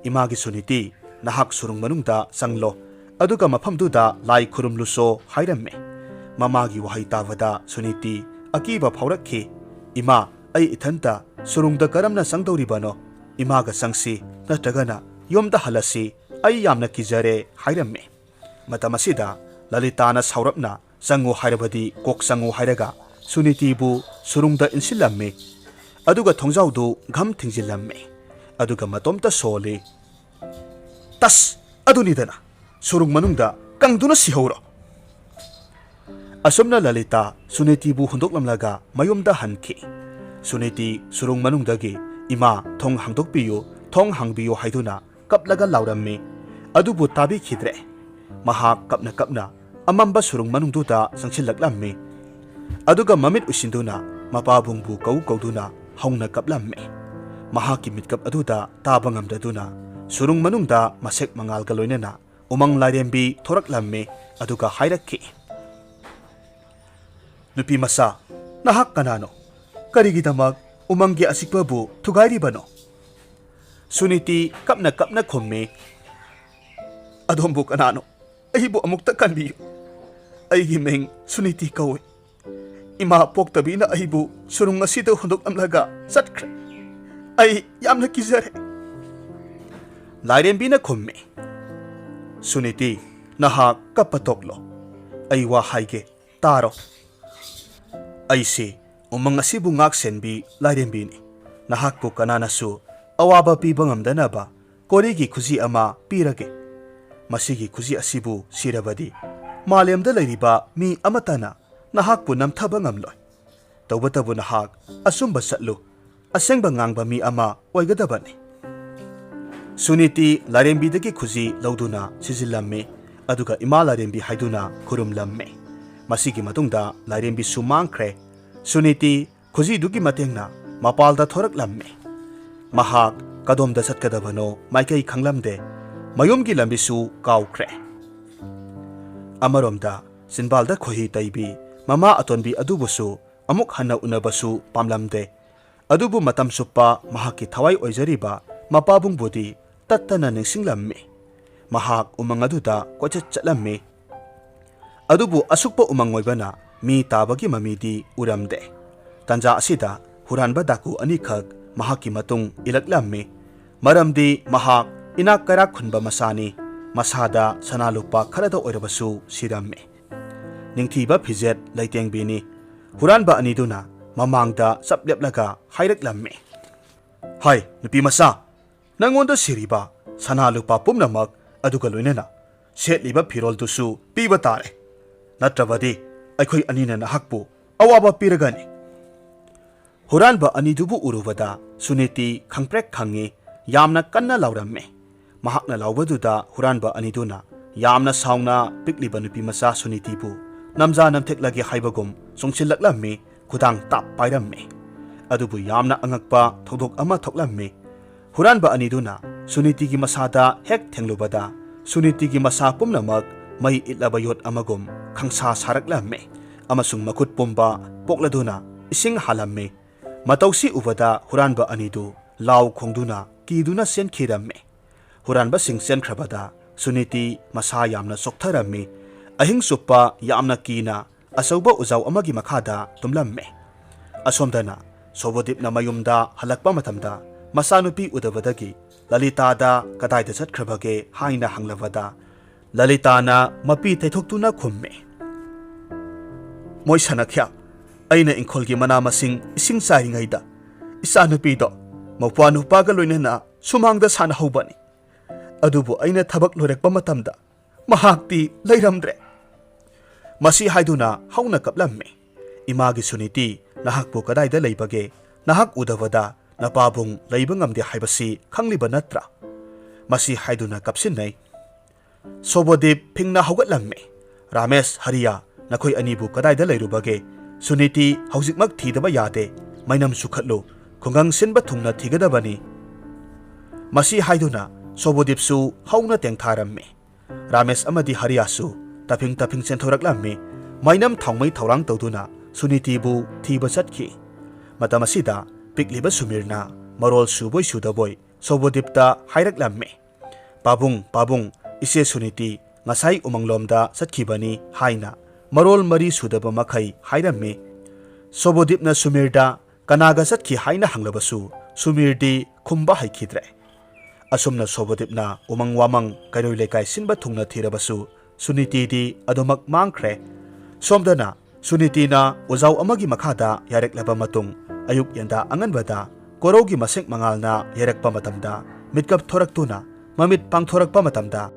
"ꯏꯃꯥꯒꯤ ꯁꯨꯅꯤꯇꯤ, ꯅꯍꯥꯛ ꯁꯨꯔꯨꯡ ꯃꯅꯨꯡꯗ ꯆꯪꯂꯣ, ꯑꯗꯨꯒ ꯃꯐꯝꯗꯨꯗ ꯂꯥꯏ ꯈꯨꯔꯨꯝꯂꯨꯁꯣ" ꯍꯥꯏꯔꯝꯃꯤ꯫ ꯃꯃꯥꯒꯤ ꯋꯥꯍꯩ ꯇꯥꯕꯗ ꯁꯨꯅꯤꯇꯤ ꯑꯀꯤꯕ ꯐꯥꯎꯔꯛꯈꯤ꯫ "ꯏꯃꯥ, ꯑꯩ ꯏꯊꯟꯇ ꯁꯨꯔꯨꯡꯗ ꯀꯔꯝꯅ ꯆꯪꯗꯧꯔꯤꯕꯅꯣ? ꯏꯃꯥꯒ ꯆꯪꯁꯤ, ꯅꯠꯇ꯭ꯔꯒꯅ ꯌꯨꯝꯗ ꯍꯜꯂꯁꯤ, ꯑꯩ ꯌꯥꯝꯅ ꯀꯤꯖꯔꯦ" ꯍꯥꯏꯔꯝꯃꯤ꯫ ꯃꯇꯝ ꯑꯁꯤꯗ ꯂꯂꯤꯇꯥꯅ ꯁꯥꯎꯔꯞꯅ "ꯆꯪꯉꯨ ꯍꯥꯏꯔꯕꯗꯤ ꯀꯣꯛ ꯆꯪꯉꯨ" ꯍꯥꯏꯔꯒ ꯁꯨꯅꯤꯇꯤꯕꯨ ꯁꯨꯔꯨꯡꯗ ꯏꯟꯁꯤꯜꯂꯝꯃꯤ꯫ ꯑꯗꯨꯒ ꯊꯣꯡꯖꯥꯎꯗꯨ ꯘꯝ ꯊꯤꯡꯖꯤꯜꯂꯝꯃꯤ꯫ ꯑꯗꯨꯒ ꯃꯇꯣꯝꯇ ꯁꯣꯜꯂꯤ, "ꯇꯁ! ꯑꯗꯨꯅꯤꯗꯅ, ꯁꯨꯔꯨꯡ ꯃꯅꯨꯡꯗ ꯀꯪꯗꯨꯅ ꯁꯤꯍꯧꯔꯣ!" ꯑꯁꯨꯝꯅ ꯂꯂꯤꯇꯥ ꯁꯨꯅꯤꯇꯤꯕꯨ ꯍꯨꯟꯗꯣꯛꯂꯝꯂꯒ ꯃꯌꯨꯝꯗ ꯍꯟꯈꯤ꯫ ꯁꯨꯅꯤꯇꯤ ꯁꯨꯔꯨꯡ ꯃꯅꯨꯡꯗꯒꯤ, "ꯏꯃꯥ, ꯊꯣꯡ ꯍꯥꯡꯗꯣꯛꯄꯤꯌꯨ, ꯊꯣꯡ ꯍꯥꯡꯕꯤꯌꯨ" ꯍꯥꯏꯗꯨꯅ ꯀꯞꯂꯒ ꯂꯥꯎꯔꯝꯃꯤ꯫ ꯑꯗꯨꯕꯨ ꯇꯥꯕꯤꯈꯤꯗ꯭ꯔꯦ꯫ ꯃꯍꯥꯛ ꯀꯞꯅ ꯀꯞꯅ ꯑꯃꯝꯕ ꯁꯨꯔꯨꯡ ꯃꯅꯨꯡꯗꯨꯗ ꯆꯪꯁꯤꯜꯂꯛꯂꯝꯃꯤ꯫ ꯑꯗꯨꯒ ꯃꯃꯤꯠ ꯎꯏꯁꯤꯟꯗꯨꯅ ꯃꯄꯥꯕꯨꯡꯕꯨ ꯀꯧ ꯀꯧꯗꯨꯅ ꯍꯧꯅ ꯀꯞꯂꯝꯃꯤ꯫ ꯃꯍꯥꯛꯀꯤ ꯃꯤꯠꯀꯞ ꯑꯗꯨꯗ ꯇꯥꯕ ꯉꯝꯗꯗꯨꯅ ꯁꯨꯔꯨꯡ ꯃꯅꯨꯡꯗ ꯃꯁꯦꯛ ꯃꯉꯥꯜꯒ ꯂꯣꯏꯅꯅ ꯎꯃꯪ ꯂꯥꯏꯔꯦꯝꯕꯤ ꯊꯣꯔꯛꯂꯝꯃꯤ꯫ ꯑꯗꯨꯒ ꯍꯥꯏꯔꯛꯈꯤ, "ꯅꯨꯄꯤ ꯃꯆꯥ, ꯅꯍꯥꯛ ꯀꯅꯥꯅꯣ? ꯀꯔꯤꯒꯤꯗꯃꯛ ꯎꯃꯪꯒꯤ ꯑꯆꯤꯛꯄꯕꯨ ꯊꯨꯒꯥꯏꯔꯤꯕꯅꯣ?" ꯁꯨꯅꯤꯇꯤ ꯀꯞꯅ ꯀꯞꯅ ꯈꯨꯝꯃꯤ, "ꯑꯗꯣꯝꯕꯨ ꯀꯅꯥꯅꯣ? ꯑꯩꯕꯨ ꯑꯃꯨꯛꯇ ꯀꯟꯕꯤꯌꯨ꯫ ꯑꯩꯒꯤ ꯃꯤꯡ ꯁꯨꯅꯤꯇꯤ ꯀꯧꯏ꯫ ꯏꯃꯥ ꯄꯣꯛꯇꯕꯤꯅ ꯑꯩꯕꯨ ꯁꯨꯔꯨꯡ ꯑꯁꯤꯗ ꯍꯨꯟꯗꯣꯛꯂꯝꯂꯒ ꯆꯠꯈ꯭ꯔꯦ꯫ ꯑꯩ ꯌꯥꯝꯅ ꯀꯤꯖꯔꯦ"꯫ ꯂꯥꯏꯔꯦꯝꯕꯤꯅ ꯈꯨꯝꯃꯤ, "ꯁꯨꯅꯤꯇꯤ, ꯅꯍꯥꯛ ꯀꯞꯄ ꯇꯣꯛꯂꯣ꯫ ꯑꯩ ꯋꯥ ꯍꯥꯏꯒꯦ, ꯇꯥꯔꯣ꯫ ꯑꯩꯁꯤ ꯎꯃꯪ ꯑꯁꯤꯕꯨ ꯉꯥꯛ ꯁꯦꯟꯕꯤ ꯂꯥꯏꯔꯦꯝꯕꯤꯅꯤ꯫ ꯅꯍꯥꯛꯄꯨ ꯀꯅꯥꯅꯁꯨ ꯑꯋꯥꯕ ꯄꯤꯕ ꯉꯝꯗꯅꯕ ꯀꯣꯔꯤꯒꯤ ꯈꯨꯖꯤ ꯑꯃ ꯄꯤꯔꯒꯦ꯫ ꯃꯁꯤꯒꯤ ꯈꯨꯖꯤ ꯑꯁꯤꯕꯨ ꯁꯤꯔꯕꯗꯤ ꯃꯥꯂꯦꯝꯗ ꯂꯩꯔꯤꯕ ꯃꯤ ꯑꯃꯠꯇꯅ ꯅꯍꯥꯛꯄꯨ ꯅꯝꯊꯕ ꯉꯝꯂꯣꯏ꯫ ꯇꯧꯕꯇꯕꯨ ꯅꯍꯥꯛ ꯑꯆꯨꯝꯕ ꯆꯠꯂꯨ, ꯑꯁꯦꯡꯕ ꯉꯥꯡꯕ ꯃꯤ ꯑꯃ ꯑꯣꯏꯒꯗꯕꯅꯤ"꯫ ꯁꯨꯅꯤꯇꯤ ꯂꯥꯏꯔꯦꯝꯕꯤꯗꯒꯤ ꯈꯨꯖꯤ ꯂꯧꯗꯨꯅ ꯁꯤꯖꯤꯜꯂꯝꯃꯤ, ꯑꯗꯨꯒ "ꯏꯃꯥ ꯂꯥꯏꯔꯦꯝꯕꯤ" ꯍꯥꯏꯗꯨꯅ ꯈꯨꯔꯨꯝꯂꯝꯃꯤ꯫ ꯃꯁꯤꯒꯤ ꯃꯇꯨꯡꯗ ꯂꯥꯏꯔꯦꯝꯕꯤꯁꯨ ꯃꯥꯡꯈ꯭ꯔꯦ꯫ ꯁꯨꯅꯤꯇꯤ ꯈꯨꯖꯤꯗꯨꯒꯤ ꯃꯇꯦꯡꯅ ꯃꯄꯥꯜꯗ ꯊꯣꯔꯛꯂꯝꯃꯤ꯫ ꯃꯍꯥꯛ ꯀꯗꯣꯝꯗ ꯆꯠꯀꯗꯕꯅꯣ ꯃꯥꯏꯀꯩ ꯈꯪꯂꯝꯗꯦ꯫ ꯃꯌꯨꯝꯒꯤ ꯂꯝꯕꯤꯁꯨ ꯀꯥꯎꯈ꯭ꯔꯦ꯫ ꯑꯃꯔꯣꯝꯗ, ꯆꯤꯟꯕꯥꯜꯗ ꯈꯣꯏꯍꯤ ꯇꯩꯕꯤ ꯃꯃꯥ ꯑꯇꯣꯟꯕꯤ ꯑꯗꯨꯕꯨꯁꯨ ꯑꯃꯨꯛ ꯍꯟꯅ ꯎꯅꯕꯁꯨ ꯄꯥꯝꯂꯝꯗꯦ꯫ ꯑꯗꯨꯕꯨ ꯃꯇꯝ ꯆꯨꯞꯄ ꯃꯍꯥꯛꯀꯤ ꯊꯋꯥꯏ ꯑꯣꯏꯖꯔꯤꯕ ꯃꯄꯥꯕꯨꯡꯕꯨꯗꯤ ꯇꯠꯇꯅ ꯅꯤꯡꯁꯤꯡꯂꯝꯃꯤ꯫ ꯃꯍꯥꯛ ꯎꯃꯪ ꯑꯗꯨꯗ ꯀꯣꯏꯆꯠ ꯆꯠꯂꯝꯃꯤ꯫ ꯑꯗꯨꯕꯨ ꯑꯁꯨꯛꯄ ꯎꯃꯪ ꯑꯣꯏꯕꯅ ꯃꯤ ꯇꯥꯕꯒꯤ ꯃꯃꯤꯗꯤ ꯎꯔꯝꯗꯦ꯫ ꯇꯟꯖꯥ ꯑꯁꯤꯗ ꯍꯨꯔꯥꯟꯕ ꯗꯥꯀꯨ ꯑꯅꯤꯈꯛ ꯃꯍꯥꯛꯀꯤ ꯃꯇꯨꯡ ꯏꯜꯂꯛꯂꯝꯃꯤ꯫ ꯃꯔꯝꯗꯤ ꯃꯍꯥꯛ ꯏꯅꯥꯛ ꯀꯩꯔꯥꯛ ꯈꯨꯟꯕ ꯃꯆꯥꯅꯤ꯫ ꯃꯁꯥꯗ ꯁꯅꯥ ꯂꯨꯄꯥ ꯈꯔꯗ ꯑꯣꯏꯔꯕꯁꯨ ꯁꯤꯔꯝꯃꯤ꯫ ꯅꯤꯡꯊꯤꯕ ꯐꯤꯖꯦꯠ ꯂꯩꯇꯦꯡꯕꯤꯅꯤ꯫ ꯍꯨꯔꯥꯟꯕ ꯑꯅꯤꯗꯨꯅ ꯃꯃꯥꯡꯗ ꯆꯞ ꯂꯦꯞꯂꯒ ꯍꯥꯏꯔꯛꯂꯝꯃꯤ, "ꯍꯥꯏ, ꯅꯨꯄꯤ ꯃꯆꯥ, ꯅꯪꯉꯣꯟꯗ ꯁꯤꯔꯤꯕ ꯁꯅꯥ ꯂꯨꯄꯥ ꯄꯨꯝꯅꯃꯛ ꯑꯗꯨꯒ ꯂꯣꯏꯅꯅ ꯁꯦꯠꯂꯤꯕ ꯐꯤꯔꯣꯜꯗꯨꯁꯨ ꯄꯤꯕ ꯇꯥꯔꯦ꯫ ꯅꯠꯇ꯭ꯔꯕꯗꯤ ꯑꯩꯈꯣꯏ ꯑꯅꯤꯅ ꯅꯍꯥꯛꯄꯨ ꯑꯋꯥꯕ ꯄꯤꯔꯒꯅꯤ꯫" ꯍꯨꯔꯥꯟꯕ ꯑꯅꯤꯗꯨꯕꯨ ꯎꯔꯨꯕꯗ ꯁꯨꯅꯤꯇꯤ ꯈꯪꯄ꯭ꯔꯦꯛ ꯈꯪꯉꯤ, ꯌꯥꯝꯅ ꯀꯟꯅ ꯂꯥꯎꯔꯝꯃꯤ꯫ ꯃꯍꯥꯛꯅ ꯂꯥꯎꯕꯗꯨꯗ ꯍꯨꯔꯥꯟꯕ ꯑꯅꯤꯗꯨꯅ ꯌꯥꯝꯅ ꯁꯥꯎꯅ ꯄꯤꯛꯂꯤꯕ ꯅꯨꯄꯤ ꯃꯆꯥ ꯁꯨꯅꯤꯇꯤꯕꯨ ꯅꯝꯖꯥ ꯅꯝꯊꯦꯛꯂꯒꯦ ꯍꯥꯏꯕꯒꯨꯝ ꯆꯣꯡꯁꯤꯜꯂꯛꯂꯝꯃꯤ, ꯈꯨꯗꯥꯡ ꯇꯥꯞ ꯄꯥꯏꯔꯝꯃꯤ꯫ ꯑꯗꯨꯕꯨ ꯌꯥꯝꯅ ꯑꯉꯛꯄ ꯊꯧꯗꯣꯛ ꯑꯃ ꯊꯣꯛꯂꯝꯃꯤ꯫ ꯍꯨꯔꯥꯟꯕ ꯑꯅꯤꯗꯨꯅ ꯁꯨꯅꯤꯇꯤꯒꯤ ꯃꯁꯥꯗ ꯍꯦꯛ ꯊꯦꯡꯂꯨꯕꯗ, ꯁꯨꯅꯤꯇꯤꯒꯤ ꯃꯁꯥ ꯄꯨꯝꯅꯃꯛ ꯃꯩ ꯏꯠꯂꯕ ꯌꯣꯠ ꯑꯃꯒꯨꯝ ꯈꯪꯁꯥ ꯁꯥꯔꯛꯂꯝꯃꯤ, ꯑꯃꯁꯨꯡ ꯃꯈꯨꯠ ꯄꯨꯝꯕ ꯄꯣꯛꯂꯗꯨꯅ ꯏꯁꯤꯡ ꯍꯥꯜꯂꯝꯃꯤ꯫ ꯃꯇꯧꯁꯤ ꯎꯕꯗ ꯍꯨꯔꯥꯟꯕ ꯑꯅꯤꯗꯨ ꯂꯥꯎ ꯈꯣꯡꯗꯨꯅ ꯀꯤꯗꯨꯅ ꯆꯦꯟꯈꯤꯔꯝꯃꯤ꯫ ꯍꯨꯔꯥꯟꯕꯁꯤꯡ ꯆꯦꯟꯈ꯭ꯔꯕꯗ ꯁꯨꯅꯤꯇꯤ ꯃꯁꯥ ꯌꯥꯝꯅ ꯆꯣꯛꯊꯔꯝꯃꯤ꯫ ꯑꯍꯤꯡ ꯆꯨꯞꯄ ꯌꯥꯝꯅ ꯀꯤꯅ ꯑꯆꯧꯕ ꯎꯖꯥꯎ ꯑꯃꯒꯤ ꯃꯈꯥꯗ ꯇꯨꯝꯂꯝꯃꯤ꯫ ꯑꯁꯣꯝꯗꯅ ꯁꯣꯕꯣꯗꯤꯞꯅ ꯃꯌꯨꯝꯗ ꯍꯜꯂꯛꯄ ꯃꯇꯝꯗ ꯃꯆꯥꯅꯨꯄꯤ ꯎꯗꯕꯗꯒꯤ ꯂꯂꯤꯇꯥꯗ ꯀꯗꯥꯏꯗ ꯆꯠꯈ꯭ꯔꯕꯒꯦ ꯍꯥꯏꯅ ꯍꯪꯂꯕꯗ, ꯂꯂꯤꯇꯥꯅ ꯃꯄꯤ ꯇꯩꯊꯣꯛꯇꯨꯅ ꯈꯨꯝꯃꯤ, "ꯃꯣꯏ ꯁꯅꯈ꯭ꯌꯥ, ꯑꯩꯅ ꯏꯪꯈꯣꯜꯒꯤ ꯃꯅꯥ ꯃꯁꯤꯡ ꯏꯁꯤꯡ ꯆꯥꯏꯔꯤꯉꯩꯗ ꯏꯆꯥꯅꯨꯄꯤꯗꯣ ꯃꯧꯄ꯭ꯋꯥ ꯅꯨꯄꯥꯒ ꯂꯣꯏꯅꯅ ꯁꯨꯃꯥꯡꯗ ꯁꯥꯟꯅꯍꯧꯕꯅꯤ꯫ ꯑꯗꯨꯕꯨ ꯑꯩꯅ ꯊꯕꯛ ꯂꯣꯏꯔꯛꯄ ꯃꯇꯝꯗ ꯃꯍꯥꯛꯇꯤ ꯂꯩꯔꯝꯗ꯭ꯔꯦ꯫" ꯃꯁꯤ ꯍꯥꯏꯗꯨꯅ ꯍꯧꯅ ꯀꯞꯂꯝꯃꯤ꯫ "ꯏꯃꯥꯒꯤ ꯁꯨꯅꯤꯇꯤ, ꯅꯍꯥꯛꯄꯨ ꯀꯗꯥꯏꯗ ꯂꯩꯕꯒꯦ? ꯅꯍꯥꯛ ꯎꯗꯕꯗ ꯅꯄꯥꯕꯨꯡ ꯂꯩꯕ ꯉꯝꯗꯦ ꯍꯥꯏꯕꯁꯤ ꯈꯪꯂꯤꯕ ꯅꯠꯇ꯭ꯔꯥ?" ꯃꯁꯤ ꯍꯥꯏꯗꯨꯅ ꯀꯞꯁꯤꯟꯅꯩ꯫ ꯁꯣꯕꯣꯗꯤꯞ ꯐꯤꯡꯅ ꯍꯧꯒꯠꯂꯝꯃꯤ꯫ "ꯔꯥꯃꯦꯁ, ꯍꯔꯤꯌꯥ, ꯅꯈꯣꯏ ꯑꯅꯤꯕꯨ ꯀꯗꯥꯏꯗ ꯂꯩꯔꯨꯕꯒꯦ? ꯁꯨꯅꯤꯇꯤ ꯍꯧꯖꯤꯛꯃꯛ ꯊꯤꯗꯕ ꯌꯥꯗꯦ꯫ ꯃꯩꯅꯝ ꯆꯨꯈꯠꯂꯨ꯫ ꯈꯨꯡꯒꯪ ꯁꯤꯟꯕ ꯊꯨꯡꯅ ꯊꯤꯒꯗꯕꯅꯤ꯫" ꯃꯁꯤ ꯍꯥꯏꯗꯨꯅ ꯁꯣꯕꯣꯗꯤꯞꯁꯨ ꯍꯧꯅ ꯇꯦꯡꯊꯥꯔꯝꯃꯤ꯫ ꯔꯥꯃꯦꯁ ꯑꯃꯗꯤ ꯍꯔꯤꯌꯥꯁꯨ ꯇꯥꯐꯤꯡ ꯇꯥꯐꯤꯡ ꯆꯦꯟꯊꯣꯔꯛꯂꯝꯃꯤ꯫ ꯃꯩꯅꯝ ꯊꯥꯎꯃꯩ ꯊꯧꯔꯥꯡ ꯇꯧꯗꯨꯅ ꯁꯨꯅꯤꯇꯤꯕꯨ ꯊꯤꯕ ꯆꯠꯈꯤ꯫ ꯃꯇꯝ ꯑꯁꯤꯗ ꯄꯤꯛꯂꯤꯕ ꯁꯨꯃꯤꯔꯅ ꯃꯔꯣꯜ ꯁꯨꯕꯣꯏ ꯁꯨꯗꯕꯣꯏ ꯁꯣꯕꯣꯗꯤꯞꯇ ꯍꯥꯏꯔꯛꯂꯝꯃꯤ꯫ "ꯄꯥꯕꯨꯡ, ꯄꯥꯕꯨꯡ, ꯏꯆꯦ ꯁꯨꯅꯤꯇꯤ ꯉꯁꯥꯏ ꯎꯃꯪꯂꯣꯝꯗ ꯆꯠꯈꯤꯕꯅꯤ" ꯍꯥꯏꯅ ꯃꯔꯣꯜ ꯃꯔꯤ ꯁꯨꯗꯕ ꯃꯈꯩ ꯍꯥꯏꯔꯝꯃꯤ꯫ ꯁꯣꯕꯣꯗꯤꯞꯅ ꯁꯨꯃꯤꯔꯗ ꯀꯅꯥꯒ ꯆꯠꯈꯤ ꯍꯥꯏꯅ ꯍꯪꯂꯕꯁꯨ ꯁꯨꯃꯤꯔꯗꯤ ꯈꯨꯝꯕ ꯍꯩꯈꯤꯗ꯭ꯔꯦ꯫ ꯑꯁꯨꯝꯅ ꯁꯣꯕꯣꯗꯤꯞꯅ ꯎꯃꯪ ꯋꯥꯃꯪ ꯀꯩꯔꯣꯏ ꯂꯩꯀꯥꯏ ꯁꯤꯟꯕ ꯊꯨꯡꯅ ꯊꯤꯔꯕꯁꯨ ꯁꯨꯅꯤꯇꯤꯗꯤ ꯑꯗꯨꯃꯛ ꯃꯥꯡꯈ꯭ꯔꯦ꯫ ꯁꯣꯝꯗꯅ ꯁꯨꯅꯤꯇꯤꯅ ꯎꯖꯥꯎ ꯑꯃꯒꯤ ꯃꯈꯥꯗ ꯌꯥꯏꯔꯛꯂꯕ ꯃꯇꯨꯡ, ꯑꯌꯨꯛ ꯌꯦꯟꯗꯥ ꯑꯉꯟꯕꯗ ꯀꯣꯔꯧꯒꯤ ꯃꯁꯦꯛ ꯃꯉꯥꯜꯅ ꯌꯩꯔꯛꯄ ꯃꯇꯝꯗ ꯃꯤꯠꯀꯞ ꯊꯣꯔꯛꯇꯨꯅ ꯃꯃꯤꯠ ꯄꯥꯡꯊꯣꯔꯛꯄ ꯃꯇꯝꯗ,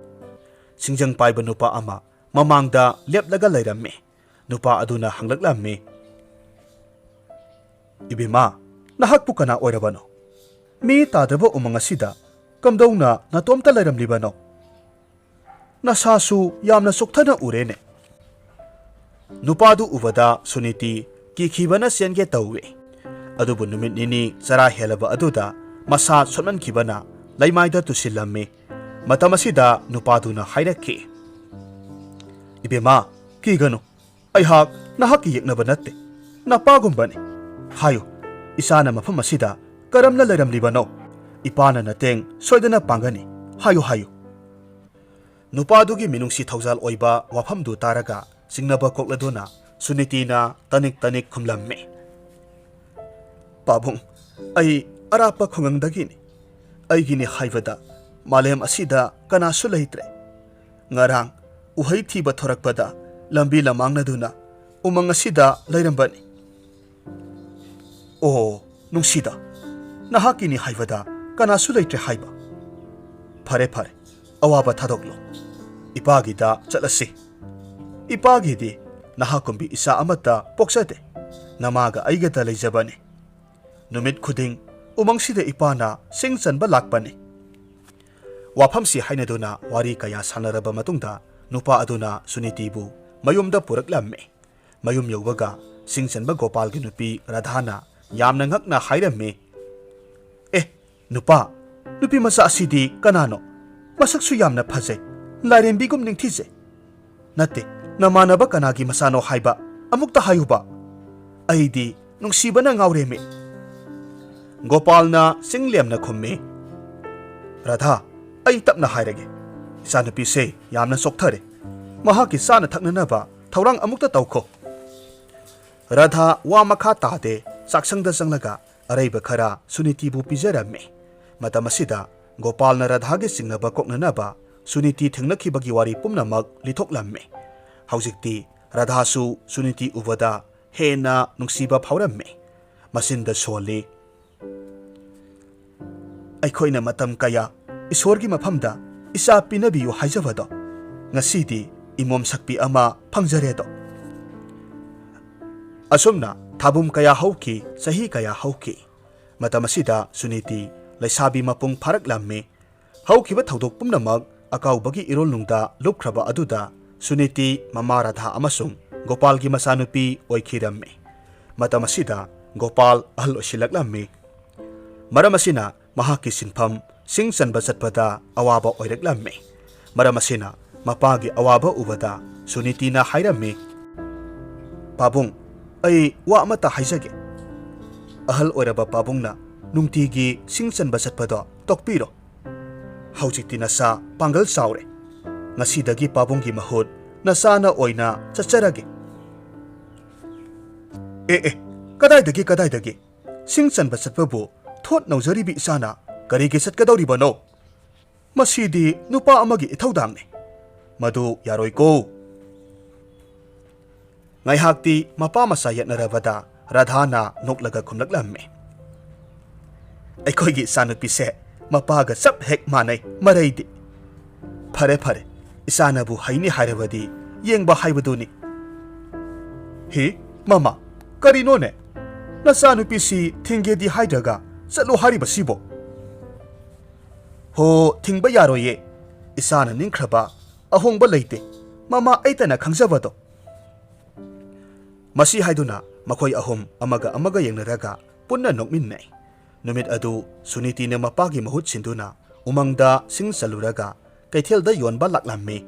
ꯁꯤꯡꯖꯪ ꯄꯥꯏꯕ ꯅꯨꯄꯥ ꯑꯃ ꯃꯃꯥꯡꯗ ꯂꯦꯞꯂꯒ ꯂꯩꯔꯝꯃꯤ꯫ ꯅꯨꯄꯥ ꯑꯗꯨꯅ ꯍꯪꯂꯛꯂꯝꯃꯤ, "ꯏꯕꯦꯝꯃ, ꯅꯍꯥꯛꯄꯨ ꯀꯅꯥ ꯑꯣꯏꯔꯕꯅꯣ? ꯃꯤ ꯇꯥꯗ꯭ꯔꯕ ꯎꯃꯪ ꯑꯁꯤꯗ ꯀꯝꯗꯧꯅ ꯅꯇꯣꯝꯇ ꯂꯩꯔꯝꯂꯤꯕꯅꯣ? ꯅꯁꯥꯁꯨ ꯌꯥꯝꯅ ꯆꯣꯛꯊꯅ ꯎꯔꯦꯅꯦ"꯫ ꯅꯨꯄꯥꯗꯨ ꯎꯕꯗ ꯁꯨꯅꯤꯇꯤ ꯀꯤꯈꯤꯕꯅ ꯆꯦꯟꯒꯦ ꯇꯧꯏ꯫ ꯑꯗꯨꯕꯨ ꯅꯨꯃꯤꯠ ꯅꯤꯅꯤ ꯆꯔꯥ ꯍꯦꯜꯂꯕ ꯑꯗꯨꯗ ꯃꯁꯥ ꯁꯣꯟꯃꯟꯈꯤꯕꯅ ꯂꯩꯃꯥꯏꯗ ꯇꯨꯁꯤꯜꯂꯝꯃꯤ꯫ ꯃꯇꯝ ꯑꯁꯤꯗ ꯅꯨꯄꯥꯗꯨꯅ ꯍꯥꯏꯔꯛꯈꯤ, "ꯏꯕꯦꯝꯃ, ꯀꯤꯒꯅꯨ꯫ ꯑꯩꯍꯥꯛ ꯅꯍꯥꯛꯀꯤ ꯌꯦꯛꯅꯕ ꯅꯠꯇꯦ, ꯅꯄꯥꯒꯨꯝꯕꯅꯤ꯫ ꯍꯥꯏꯌꯨ, ꯏꯆꯥꯅ ꯃꯐꯝ ꯑꯁꯤꯗ ꯀꯔꯝꯅ ꯂꯩꯔꯝꯂꯤꯕꯅꯣ? ꯏꯄꯥꯅ ꯅꯇꯦꯡ ꯁꯣꯏꯗꯅ ꯄꯥꯡꯒꯅꯤ꯫ ꯍꯥꯏꯌꯨ, ꯍꯥꯏꯌꯨ"꯫ ꯅꯨꯄꯥꯗꯨꯒꯤ ꯃꯤꯅꯨꯡꯁꯤ ꯊꯧꯖꯥꯜ ꯑꯣꯏꯕ ꯋꯥꯐꯝꯗꯨ ꯇꯥꯔꯒ ꯆꯤꯡꯅꯕ ꯀꯣꯛꯂꯗꯨꯅ ꯁꯨꯅꯤꯇꯤꯅ ꯇꯅꯤꯛ ꯇꯅꯤꯛ ꯈꯨꯝꯂꯝꯃꯤ, "ꯄꯥꯕꯨꯡ, ꯑꯩ ꯑꯔꯥꯞꯄ ꯈꯨꯡꯒꯪꯗꯒꯤꯅꯤ꯫ ꯑꯩꯒꯤꯅꯤ ꯍꯥꯏꯕꯗ ꯃꯥꯂꯦꯝ ꯑꯁꯤꯗ ꯀꯅꯥꯁꯨ ꯂꯩꯇ꯭ꯔꯦ꯫ ꯉꯔꯥꯡ ꯎꯍꯩ ꯊꯤꯕ ꯊꯣꯔꯛꯄꯗ ꯂꯝꯕꯤ ꯂꯃꯥꯡꯅꯗꯨꯅ ꯎꯃꯪ ꯑꯁꯤꯗ ꯂꯩꯔꯝꯕꯅꯤ"꯫ "ꯑꯣ, ꯅꯨꯡꯁꯤꯗ, ꯅꯍꯥꯛꯀꯤꯅꯤ ꯍꯥꯏꯕꯗ ꯀꯅꯥꯁꯨ ꯂꯩꯇ꯭ꯔꯦ ꯍꯥꯏꯕ? ꯐꯔꯦ, ꯐꯔꯦ, ꯑꯋꯥꯕ ꯊꯥꯗꯣꯛꯂꯣ꯫ ꯏꯄꯥꯒꯤꯗ ꯆꯠꯂꯁꯤ꯫ ꯏꯄꯥꯒꯤꯗꯤ ꯅꯍꯥꯛꯀꯨꯝꯕꯤ ꯏꯆꯥ ꯑꯃꯠꯇ ꯄꯣꯛꯆꯗꯦ꯫ ꯅꯃꯥꯒ ꯑꯩꯒꯗ ꯂꯩꯖꯕꯅꯤ꯫ ꯅꯨꯃꯤꯠ ꯈꯨꯗꯤꯡ ꯎꯃꯪꯁꯤꯗ ꯏꯄꯥꯅ ꯁꯤꯡ ꯆꯟꯕ ꯂꯥꯛꯄꯅꯤ"꯫ ꯋꯥꯐꯝꯁꯤ ꯍꯥꯏꯅꯗꯨꯅ ꯋꯥꯔꯤ ꯀꯌꯥ ꯁꯥꯟꯅꯔꯕ ꯃꯇꯨꯡꯗ ꯅꯨꯄꯥ ꯑꯗꯨꯅ ꯁꯨꯅꯤꯇꯤꯕꯨ ꯃꯌꯨꯝꯗ ꯄꯨꯔꯛꯂꯝꯃꯤ꯫ ꯃꯌꯨꯝ ꯌꯧꯕꯒ ꯁꯤꯡ ꯆꯟꯕ ꯒꯣꯄꯥꯜꯒꯤ ꯅꯨꯄꯤ ꯔꯥꯙꯥꯅ ꯌꯥꯝꯅ ꯉꯛꯅ ꯍꯥꯏꯔꯝꯃꯤ, "ꯑꯦ, ꯅꯨꯄꯥ, ꯅꯨꯄꯤ ꯃꯆꯥ ꯑꯁꯤꯗꯤ ꯀꯅꯥꯅꯣ? ꯃꯁꯛꯁꯨ ꯌꯥꯝꯅ ꯐꯖꯩ, ꯂꯥꯏꯔꯦꯝꯕꯤꯒꯨꯝ ꯅꯤꯡꯊꯤꯖꯩ"꯫ "ꯅꯠꯇꯦ, ꯅꯃꯥꯟꯅꯕ ꯀꯅꯥꯒꯤ ꯃꯆꯥꯅꯣ ꯍꯥꯏꯕ? ꯑꯃꯨꯛꯇ ꯍꯥꯏꯌꯨꯕ꯫ ꯑꯩꯗꯤ ꯅꯨꯡꯁꯤꯕꯅ ꯉꯥꯎꯔꯦꯃꯤ!" ꯒꯣꯄꯥꯜꯅ ꯆꯤꯡ ꯂꯦꯝꯅ ꯈꯨꯝꯃꯤ, "ꯔꯥꯙꯥ, ꯑꯩ ꯇꯞꯅ ꯍꯥꯏꯔꯒꯦ꯫ ꯏꯆꯥꯅꯨꯄꯤꯁꯦ ꯌꯥꯝꯅ ꯆꯣꯛꯊꯔꯦ꯫ ꯃꯍꯥꯛꯀꯤ ꯆꯥꯅ ꯊꯛꯅꯅꯕ ꯊꯧꯔꯥꯡ ꯑꯃꯨꯛꯇ ꯇꯧꯈꯣ꯫" ꯔꯥꯙꯥ ꯋꯥ ꯃꯈꯥ ꯇꯥꯗꯦ, ꯆꯥꯛꯁꯪꯗ ꯆꯪꯂꯒ ꯑꯔꯩꯕ ꯈꯔ ꯁꯨꯅꯤꯇꯤꯕꯨ ꯄꯤꯖꯔꯝꯃꯤ꯫ ꯃꯇꯝ ꯑꯁꯤꯗ ꯒꯣꯄꯥꯜꯅ ꯔꯥꯙꯥꯒꯤ ꯆꯤꯡꯅꯕ ꯀꯣꯛꯅꯅꯕ ꯁꯨꯅꯤꯇꯤ ꯊꯦꯡꯅꯈꯤꯕꯒꯤ ꯋꯥꯔꯤ ꯄꯨꯝꯅꯃꯛ ꯂꯤꯊꯣꯛꯂꯝꯃꯤ꯫ ꯍꯧꯖꯤꯛꯇꯤ ꯔꯥꯙꯥꯁꯨ ꯁꯨꯅꯤꯇꯤ ꯎꯕꯗ ꯍꯦꯟꯅ ꯅꯨꯡꯁꯤꯕ ꯐꯥꯎꯔꯝꯃꯤ꯫ ꯃꯆꯤꯟꯗ ꯁꯣꯜꯂꯤ, "ꯑꯩꯈꯣꯏꯅ ꯃꯇꯝ ꯀꯌꯥ ꯏꯁꯣꯔꯒꯤ ꯃꯐꯝꯗ ꯏꯆꯥ ꯄꯤꯅꯕꯤꯌꯨ ꯍꯥꯏꯖꯕꯗꯣ, ꯉꯁꯤꯗꯤ ꯏꯃꯣꯝ ꯁꯛꯄꯤ ꯑꯃ ꯐꯪꯖꯔꯦꯗꯣ꯫" ꯑꯁꯨꯝꯅ ꯊꯥꯕꯨꯝ ꯀꯌꯥ ꯍꯧꯈꯤ, ꯆꯍꯤ ꯀꯌꯥ ꯍꯧꯈꯤ꯫ ꯃꯇꯝ ꯑꯁꯤꯗ ꯁꯨꯅꯤꯇꯤ ꯂꯩꯁꯥꯕꯤ ꯃꯄꯨꯡ ꯐꯥꯔꯛꯂꯝꯃꯤ꯫ ꯍꯧꯈꯤꯕ ꯊꯧꯗꯣꯛ ꯄꯨꯝꯅꯃꯛ ꯑꯀꯥꯎꯕꯒꯤ ꯏꯔꯣꯜꯅꯨꯡꯗ ꯂꯨꯞꯈ꯭ꯔꯕ ꯑꯗꯨꯗ ꯁꯨꯅꯤꯇꯤ ꯃꯃꯥ ꯔꯥꯙꯥ ꯑꯃꯁꯨꯡ ꯒꯣꯄꯥꯜꯒꯤ ꯃꯆꯥꯅꯨꯄꯤ ꯑꯣꯏꯈꯤꯔꯝꯃꯤ꯫ ꯃꯇꯝ ꯑꯁꯤꯗ ꯒꯣꯄꯥꯜ ꯑꯍꯜ ꯑꯣꯏꯁꯤꯜꯂꯛꯂꯝꯃꯤ꯫ ꯃꯔꯝ ꯑꯁꯤꯅ ꯃꯍꯥꯛꯀꯤ ꯁꯤꯟꯐꯝ ꯁꯤꯡ ꯆꯟꯕ ꯆꯠꯄꯗ ꯑꯋꯥꯕ ꯑꯣꯏꯔꯛꯂꯝꯃꯤ꯫ ꯃꯔꯝ ꯑꯁꯤꯅ ꯃꯄꯥꯒꯤ ꯑꯋꯥꯕ ꯎꯕꯗ ꯁꯨꯅꯤꯇꯤꯅ ꯍꯥꯏꯔꯝꯃꯤ, "ꯄꯥꯕꯨꯡ, ꯑꯩ ꯋꯥ ꯑꯃꯠꯇ ꯍꯥꯏꯖꯒꯦ꯫ ꯑꯍꯜ ꯑꯣꯏꯔꯕ ꯄꯥꯕꯨꯡꯅ ꯅꯨꯡꯇꯤꯒꯤ ꯁꯤꯡ ꯆꯟꯕ ꯆꯠꯄꯗꯣ ꯇꯣꯛꯄꯤꯔꯣ꯫ ꯍꯧꯖꯤꯛꯇꯤ ꯅꯁꯥ ꯄꯥꯡꯒꯜ ꯆꯥꯎꯔꯦ꯫ ꯉꯁꯤꯗꯒꯤ ꯄꯥꯕꯨꯡꯒꯤ ꯃꯍꯨꯠ ꯅꯆꯥꯅ ꯑꯣꯏꯅ ꯆꯠꯆꯔꯒꯦ꯫" "ꯑꯦ, ꯑꯦ, ꯀꯗꯥꯏꯗꯒꯤ, ꯀꯗꯥꯏꯗꯒꯤ? ꯁꯤꯡ ꯆꯟꯕ ꯆꯠꯄꯕꯨ ꯊꯣꯠ ꯅꯧꯖꯔꯤꯕꯤ ꯏꯆꯥꯅ ꯀꯔꯤꯒꯤ ꯆꯠꯀꯗꯧꯔꯤꯕꯅꯣ? ꯃꯁꯤꯗꯤ ꯅꯨꯄꯥ ꯑꯃꯒꯤ ꯏꯊꯧꯗꯥꯡꯅꯤ꯫ ꯃꯗꯨ ꯌꯥꯔꯣꯏꯀꯣ꯫" ꯉꯥꯏꯍꯥꯛꯇꯤ ꯃꯄꯥ ꯃꯆꯥ ꯌꯦꯠꯅꯔꯕꯗ ꯔꯥꯙꯥꯅ ꯅꯣꯛꯂꯒ ꯈꯨꯝꯂꯛꯂꯝꯃꯤ, "ꯑꯩꯈꯣꯏꯒꯤ ꯏꯆꯥꯅꯨꯄꯤꯁꯦ ꯃꯄꯥꯒ ꯆꯞ ꯍꯦꯛ ꯃꯥꯟꯅꯩ, ꯃꯔꯩꯗꯤ꯫ ꯐꯔꯦ, ꯐꯔꯦ, ꯏꯆꯥꯅꯕꯨ ꯍꯩꯅꯤ ꯍꯥꯏꯔꯕꯗꯤ ꯌꯦꯡꯕ ꯍꯥꯏꯕꯗꯨꯅꯤ꯫" "ꯍꯤ, ꯃꯃꯥ, ꯀꯔꯤꯅꯣꯅꯦ? ꯅꯆꯥꯅꯨꯄꯤꯁꯤ ꯊꯤꯡꯒꯦꯗꯤ ꯍꯥꯏꯗ꯭ꯔꯒ ꯆꯠꯂꯣ ꯍꯥꯏꯔꯤꯕꯁꯤꯕꯣ?" "ꯍꯣ, ꯊꯤꯡꯕ ꯌꯥꯔꯣꯏꯌꯦ꯫ ꯏꯆꯥꯅ ꯅꯤꯡꯈ꯭ꯔꯕ ꯑꯍꯣꯡꯕ ꯂꯩꯇꯦ, ꯃꯃꯥ ꯑꯩꯇꯅ ꯈꯪꯖꯕꯗꯣ꯫" ꯃꯁꯤ ꯍꯥꯏꯗꯨꯅ ꯃꯈꯣꯏ ꯑꯍꯨꯝ ꯑꯃꯒ ꯑꯃꯒ ꯌꯦꯡꯅꯔꯒ ꯄꯨꯟꯅ ꯅꯣꯛꯃꯤꯟꯅꯩ꯫ ꯅꯨꯃꯤꯠ ꯑꯗꯨ ꯁꯨꯅꯤꯇꯤꯅ ꯃꯄꯥꯒꯤ ꯃꯍꯨꯠ ꯁꯤꯟꯗꯨꯅ ꯎꯃꯪꯗ ꯁꯤꯡ ꯆꯜꯂꯨꯔꯒ ꯀꯩꯊꯦꯜꯗ ꯌꯣꯟꯕ ꯂꯥꯛꯂꯝꯃꯤ꯫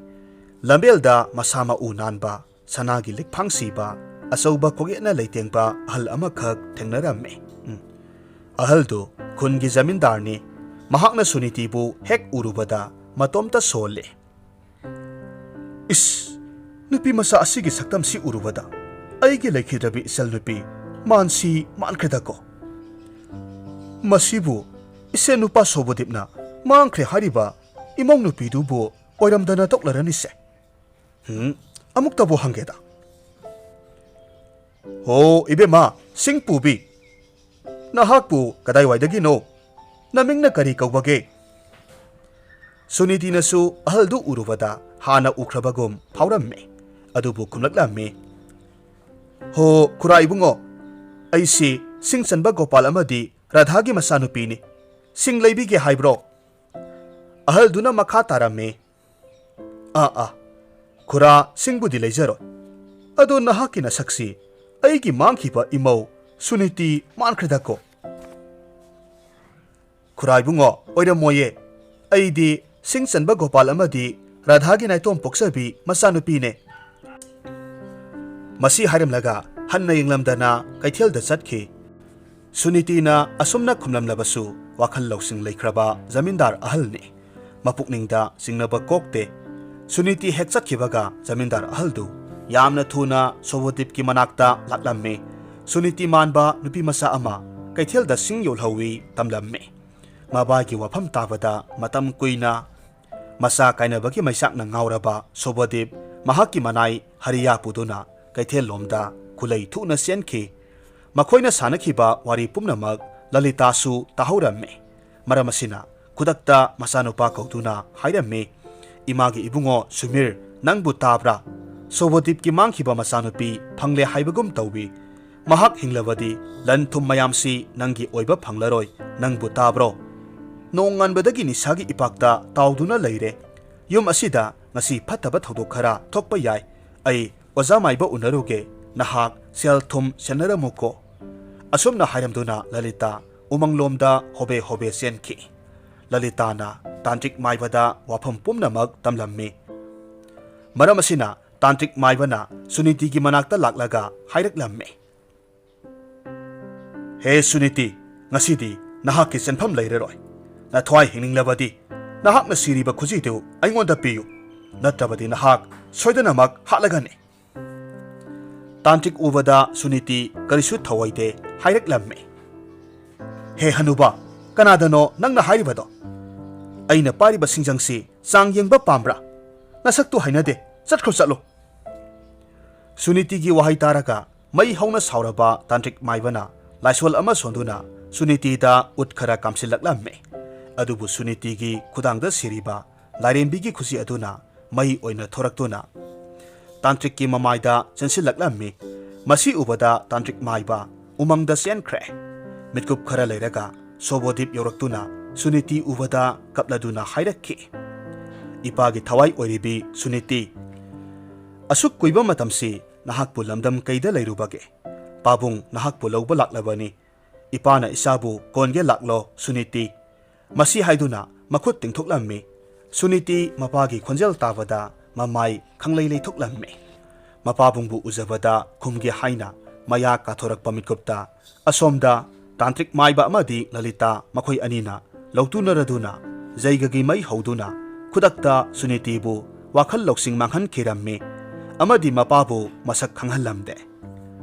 ꯂꯝꯕꯦꯜꯗ ꯃꯁꯥ ꯃꯎ ꯅꯥꯟꯕ, ꯁꯅꯥꯒꯤ ꯂꯤꯛꯐꯥꯡ ꯁꯤꯕ, ꯑꯆꯧꯕ ꯀꯣꯛꯌꯦꯠꯅ ꯂꯩꯇꯦꯡꯕ ꯑꯍꯜ ꯑꯃꯈꯛ ꯊꯦꯡꯅꯔꯝꯃꯤ꯫ ꯎꯝ꯫ ꯑꯍꯜꯗꯨ ꯈꯨꯟꯒꯤ ꯖꯃꯤꯟꯗꯥꯔꯅꯤ꯫ ꯃꯍꯥꯛꯅ ꯁꯨꯅꯤꯇꯤꯕꯨ ꯍꯦꯛ ꯎꯔꯨꯕꯗ ꯃꯇꯣꯝꯇ ꯁꯣꯜꯂꯦ꯫ "ꯏꯁ, ꯅꯨꯄꯤ ꯃꯆꯥ ꯑꯁꯤꯒꯤ ꯁꯛꯇꯝꯁꯤ ꯎꯔꯨꯕꯗ ꯑꯩꯒꯤ ꯂꯩꯈꯤꯗ꯭ꯔꯕꯤ ꯏꯆꯜ ꯅꯨꯄꯤ ꯃꯥꯟꯁꯤ ꯃꯥꯟꯈ꯭ꯔꯦꯗꯀꯣ꯫ ꯃꯁꯤꯕꯨ ꯏꯆꯦ ꯅꯨꯄꯥ ꯁꯣꯕꯨꯗꯤꯞꯅ ꯃꯥꯡꯈ꯭ꯔꯦ ꯍꯥꯏꯔꯤꯕ ꯏꯃꯧ ꯅꯨꯄꯤꯗꯨꯕꯨ ꯑꯣꯏꯔꯝꯗꯅ ꯇꯣꯛꯂꯔꯅꯤꯁꯦ꯫ ꯎꯝ, ꯑꯃꯨꯛꯇꯕꯨ ꯍꯪꯒꯦꯗ꯫ ꯍꯣ, ꯏꯕꯦꯝꯃ, ꯁꯤꯡ ꯄꯨꯕꯤ, ꯅꯍꯥꯛꯄꯨ ꯀꯗꯥꯏꯋꯥꯏꯗꯒꯤꯅꯣ? ꯅꯃꯤꯡꯅ ꯀꯔꯤ ꯀꯧꯕꯒꯦ?" ꯁꯨꯅꯤꯇꯤꯅꯁꯨ ꯑꯍꯜꯗꯨ ꯎꯔꯨꯕꯗ ꯍꯥꯟꯅ ꯎꯈ꯭ꯔꯕꯒꯨꯝ ꯐꯥꯎꯔꯝꯃꯤ꯫ ꯑꯗꯨꯕꯨ ꯈꯨꯝꯂꯛꯂꯝꯃꯤ, "ꯍꯣ, ꯈꯨꯔꯥ ꯏꯕꯨꯡꯉꯣ, ꯑꯩꯁꯤ ꯁꯤꯡ ꯆꯟꯕ ꯒꯣꯄꯥꯜ ꯑꯃꯗꯤ ꯔꯥꯙꯥꯒꯤ ꯃꯆꯥꯅꯨꯄꯤꯅꯤ꯫ ꯁꯤꯡ ꯂꯩꯕꯤꯒꯦ ꯍꯥꯏꯕ꯭ꯔꯣ?" ꯑꯍꯜꯗꯨꯅ ꯃꯈꯥ ꯇꯥꯔꯝꯃꯤ, "ꯑꯥ, ꯑꯥ, ꯈꯨꯔꯥ, ꯁꯤꯡꯕꯨꯗꯤ ꯂꯩꯖꯔꯣꯏ꯫ ꯑꯗꯣ ꯅꯍꯥꯛꯀꯤ ꯅꯁꯛꯁꯤ ꯑꯩꯒꯤ ꯃꯥꯡꯈꯤꯕ ꯏꯃꯧ ꯁꯨꯅꯤꯇꯤ ꯃꯥꯟꯈ꯭ꯔꯦꯗꯀꯣ?" "ꯈꯨꯔꯥ ꯏꯕꯨꯡꯉꯣ, ꯑꯣꯏꯔꯝꯃꯣꯏꯌꯦ꯫ ꯑꯩꯗꯤ ꯁꯤꯡ ꯆꯟꯕ ꯒꯣꯄꯥꯜ ꯑꯃꯗꯤ ꯔꯥꯙꯥꯒꯤ ꯅꯥꯏꯇꯣꯝ ꯄꯣꯛꯆꯕꯤ ꯃꯆꯥꯅꯨꯄꯤꯅꯦ꯫" ꯃꯁꯤ ꯍꯥꯏꯔꯝꯂꯒ ꯍꯟꯅ ꯌꯦꯡꯂꯝꯗꯅ ꯀꯩꯊꯦꯜꯗ ꯆꯠꯈꯤ꯫ ꯁꯨꯅꯤꯇꯤꯅ ꯑꯁꯨꯝꯅ ꯈꯨꯝꯂꯝꯂꯕꯁꯨ ꯋꯥꯈꯜ ꯂꯧꯁꯤꯡ ꯂꯩꯈ꯭ꯔꯕ ꯖꯃꯤꯟꯗꯥꯔ ꯑꯍꯜꯅꯤ꯫ ꯃꯄꯨꯛꯅꯤꯡꯗ ꯆꯤꯡꯅꯕ ꯀꯣꯛꯇꯦ꯫ ꯁꯨꯅꯤꯇꯤ ꯍꯦꯛ ꯆꯠꯈꯤꯕꯒ ꯖꯃꯤꯟꯗꯥꯔ ꯑꯍꯜꯗꯨ ꯌꯥꯝꯅ ꯊꯨꯅ ꯁꯣꯕꯣꯗꯤꯞꯀꯤ ꯃꯅꯥꯛꯇ ꯂꯥꯛꯂꯝꯃꯤ꯫ ꯁꯨꯅꯤꯇꯤ ꯃꯥꯟꯕ ꯅꯨꯄꯤ ꯃꯆꯥ ꯑꯃ ꯀꯩꯊꯦꯜꯗ ꯁꯤꯡ ꯌꯣꯜꯍꯧꯋꯤ ꯇꯝꯂꯝꯃꯤ꯫ ꯃꯕꯥꯒꯤ ꯋꯥꯐꯝ ꯇꯥꯕꯗ ꯃꯇꯝ ꯀꯨꯏꯅ ꯃꯆꯥ ꯀꯥꯏꯅꯕꯒꯤ ꯃꯩꯆꯥꯛꯅ ꯉꯥꯎꯔꯕ ꯁꯣꯕꯣꯗꯤꯞ ꯃꯍꯥꯛꯀꯤ ꯃꯅꯥꯏ ꯍꯔꯤꯌꯥ ꯄꯨꯗꯨꯅ ꯀꯩꯊꯦꯜꯂꯣꯝꯗ ꯈꯨꯂꯩ ꯊꯨꯅ ꯆꯦꯟꯈꯤ꯫ ꯃꯈꯣꯏꯅ ꯁꯥꯟꯅꯈꯤꯕ ꯋꯥꯔꯤ ꯄꯨꯝꯅꯃꯛ ꯂꯂꯤꯇꯥꯁꯨ ꯇꯥꯍꯧꯔꯝꯃꯤ꯫ ꯃꯔꯝ ꯑꯁꯤꯅ ꯈꯨꯗꯛꯇ ꯃꯆꯥꯅꯨꯄꯥ ꯀꯧꯗꯨꯅ ꯍꯥꯏꯔꯝꯃꯤ, "ꯏꯃꯥꯒꯤ ꯏꯕꯨꯡꯉꯣ ꯁꯨꯃꯤꯔ, ꯅꯪꯕꯨ ꯇꯥꯕ꯭ꯔꯥ? ꯁꯣꯕꯣꯗꯤꯞꯀꯤ ꯃꯥꯡꯈꯤꯕ ꯃꯆꯥꯅꯨꯄꯤ ꯐꯪꯂꯦ ꯍꯥꯏꯕꯒꯨꯝ ꯇꯧꯏ꯫ ꯃꯍꯥꯛ ꯍꯤꯡꯂꯕꯗꯤ ꯂꯟ ꯊꯨꯝ ꯃꯌꯥꯝꯁꯤ ꯅꯪꯒꯤ ꯑꯣꯏꯕ ꯐꯪꯂꯔꯣꯏ꯫ ꯅꯪꯕꯨ ꯇꯥꯕ꯭ꯔꯣ? ꯅꯣꯡꯉꯥꯟꯕꯗꯒꯤ ꯅꯤꯁꯥꯒꯤ ꯏꯄꯥꯛꯇ ꯇꯥꯎꯗꯨꯅ ꯂꯩꯔꯦ꯫ ꯌꯨꯝ ꯑꯁꯤꯗ ꯉꯁꯤ ꯐꯠꯇꯕ ꯊꯧꯗꯣꯛ ꯈꯔ ꯊꯣꯛꯄ ꯌꯥꯏ꯫ ꯑꯩ ꯑꯣꯖꯥ ꯃꯥꯏꯕ ꯎꯅꯔꯨꯒꯦ, ꯅꯍꯥꯛ ꯁꯦꯜ ꯊꯨꯝ ꯁꯦꯟꯅꯔꯝꯃꯨꯀꯣ꯫" ꯑꯁꯨꯝꯅ ꯍꯥꯏꯔꯝꯗꯨꯅ ꯂꯂꯤꯇꯥ ꯎꯃꯪꯂꯣꯝꯗ ꯍꯣꯕꯦ ꯍꯣꯕꯦ ꯆꯦꯟꯈꯤ꯫ ꯂꯂꯤꯇꯥꯅ ꯇꯥꯟꯇ꯭ꯔꯤꯛ ꯃꯥꯏꯕꯗ ꯋꯥꯐꯝ ꯄꯨꯝꯅꯃꯛ ꯇꯝꯂꯝꯃꯤ꯫ ꯃꯔꯝ ꯑꯁꯤꯅ ꯇꯥꯟꯇ꯭ꯔꯤꯛ ꯃꯥꯏꯕꯅ ꯁꯨꯅꯤꯇꯤꯒꯤ ꯃꯅꯥꯛꯇ ꯂꯥꯛꯂꯒ ꯍꯥꯏꯔꯛꯂꯝꯃꯤ, "ꯍꯦ ꯁꯨꯅꯤꯇꯤ, ꯉꯁꯤꯗꯤ ꯅꯍꯥꯛꯀꯤ ꯆꯦꯟꯐꯝ ꯂꯩꯔꯔꯣꯏ꯫ ꯅꯊ꯭ꯋꯥꯏ ꯍꯤꯡꯅꯤꯡꯂꯕꯗꯤ ꯅꯍꯥꯛꯅ ꯁꯤꯔꯤꯕ ꯈꯨꯖꯤꯗꯨ ꯑꯩꯉꯣꯟꯗ ꯄꯤꯌꯨ, ꯅꯠꯇ꯭ꯔꯕꯗꯤ ꯅꯍꯥꯛ ꯁꯣꯏꯗꯅꯃꯛ ꯍꯥꯠꯂꯒꯅꯤ"꯫ ꯇꯥꯟꯇ꯭ꯔꯤꯛ ꯎꯕꯗ ꯁꯨꯅꯤꯇꯤ ꯀꯔꯤꯁꯨ ꯊꯧꯑꯣꯏꯗꯦ ꯍꯥꯏꯔꯛꯂꯝꯃꯤ, "ꯍꯦ ꯍꯅꯨꯕ, ꯀꯅꯥꯗꯅꯣ ꯅꯪꯅ ꯍꯥꯏꯔꯤꯕꯗꯣ? ꯑꯩꯅ ꯄꯥꯏꯔꯤꯕ ꯁꯤꯡꯖꯪꯁꯤ ꯆꯥꯡ ꯌꯦꯡꯕ ꯄꯥꯝꯕ꯭ꯔꯥ? ꯅꯁꯛꯇꯨ ꯍꯩꯅꯗꯦ, ꯆꯠꯈ꯭ꯔꯣ ꯆꯠꯂꯣ"꯫ ꯁꯨꯅꯤꯇꯤꯒꯤ ꯋꯥꯍꯩ ꯇꯥꯔꯒ ꯃꯩ ꯍꯧꯅ ꯁꯥꯎꯔꯕ ꯇꯥꯟꯇ꯭ꯔꯤꯛ ꯃꯥꯏꯕꯅ ꯂꯥꯏꯁꯣꯜ ꯑꯃ ꯁꯣꯟꯗꯨꯅ ꯁꯨꯅꯤꯇꯤꯗ ꯎꯠ ꯈꯔ ꯀꯥꯝꯁꯤꯜꯂꯛꯂꯝꯃꯤ꯫ ꯑꯗꯨꯕꯨ ꯁꯨꯅꯤꯇꯤꯒꯤ ꯈꯨꯗꯥꯡꯗ ꯁꯤꯔꯤꯕ ꯂꯥꯏꯔꯦꯝꯕꯤꯒꯤ ꯈꯨꯖꯤ ꯑꯗꯨꯅ ꯃꯩ ꯑꯣꯏꯅ ꯊꯣꯔꯛꯇꯨꯅ ꯇꯥꯟꯇ꯭ꯔꯤꯛꯀꯤ ꯃꯃꯥꯏꯗ ꯆꯦꯟꯁꯤꯜꯂꯛꯂꯝꯃꯤ꯫ ꯃꯁꯤ ꯎꯕꯗ ꯇꯥꯟꯇ꯭ꯔꯤꯛ ꯃꯥꯏꯕ ꯎꯃꯪꯗ ꯆꯦꯟꯈ꯭ꯔꯦ꯫ ꯃꯤꯠꯀꯨꯞ ꯈꯔ ꯂꯩꯔꯒ ꯁꯣꯕꯣꯗꯤꯞ ꯌꯧꯔꯛꯇꯨꯅ ꯁꯨꯅꯤꯇꯤ ꯎꯕꯗ ꯀꯞꯂꯗꯨꯅ ꯍꯥꯏꯔꯛꯈꯤ, "ꯏꯄꯥꯒꯤ ꯊꯋꯥꯏ ꯑꯣꯏꯔꯤꯕꯤ ꯁꯨꯅꯤꯇꯤ, ꯑꯁꯨꯛ ꯀꯨꯏꯕ ꯃꯇꯝꯁꯤ ꯅꯍꯥꯛꯄꯨ ꯂꯝꯗꯝ ꯀꯩꯗ ꯂꯩꯔꯨꯕꯒꯦ? ꯄꯥꯕꯨꯡ ꯅꯍꯥꯛꯄꯨ ꯂꯧꯕ ꯂꯥꯛꯂꯕꯅꯤ꯫ ꯏꯄꯥꯅ ꯏꯆꯥꯕꯨ ꯀꯣꯟꯒꯦ ꯂꯥꯛꯂꯣ ꯁꯨꯅꯤꯇꯤ"꯫ ꯃꯁꯤ ꯍꯥꯏꯗꯨꯅ ꯃꯈꯨꯠ ꯇꯤꯡꯊꯣꯛꯂꯝꯃꯤ꯫ ꯁꯨꯅꯤꯇꯤ ꯃꯄꯥꯒꯤ ꯈꯣꯟꯖꯦꯜ ꯇꯥꯕꯗ ꯃꯃꯥꯏ ꯈꯪꯂꯩ ꯂꯩꯊꯣꯛꯂꯝꯃꯤ꯫ ꯃꯄꯥꯕꯨꯡꯕꯨ ꯎꯖꯕꯗ ꯈꯨꯝꯒꯦ ꯍꯥꯏꯅ ꯃꯌꯥ ꯀꯥꯊꯣꯔꯛꯄ ꯃꯤꯠꯀꯨꯞꯇ ꯑꯁꯣꯝꯗ ꯇꯥꯟꯇ꯭ꯔꯤꯛ ꯃꯥꯏꯕ ꯑꯃꯗꯤ ꯂꯂꯤꯇꯥ ꯃꯈꯣꯏ ꯑꯅꯤꯅ ꯂꯧꯇꯨꯅꯔꯗꯨꯅ ꯖꯩꯒꯒꯤ ꯃꯩ ꯍꯧꯗꯨꯅ ꯈꯨꯗꯛꯇ ꯁꯨꯅꯤꯇꯤꯕꯨ ꯋꯥꯈꯜ ꯂꯧꯁꯤꯡ ꯃꯥꯡꯍꯟꯈꯤꯔꯝꯃꯤ ꯑꯃꯗꯤ ꯃꯄꯥꯕꯨ ꯃꯁꯛ ꯈꯪꯍꯜꯂꯝꯗꯦ꯫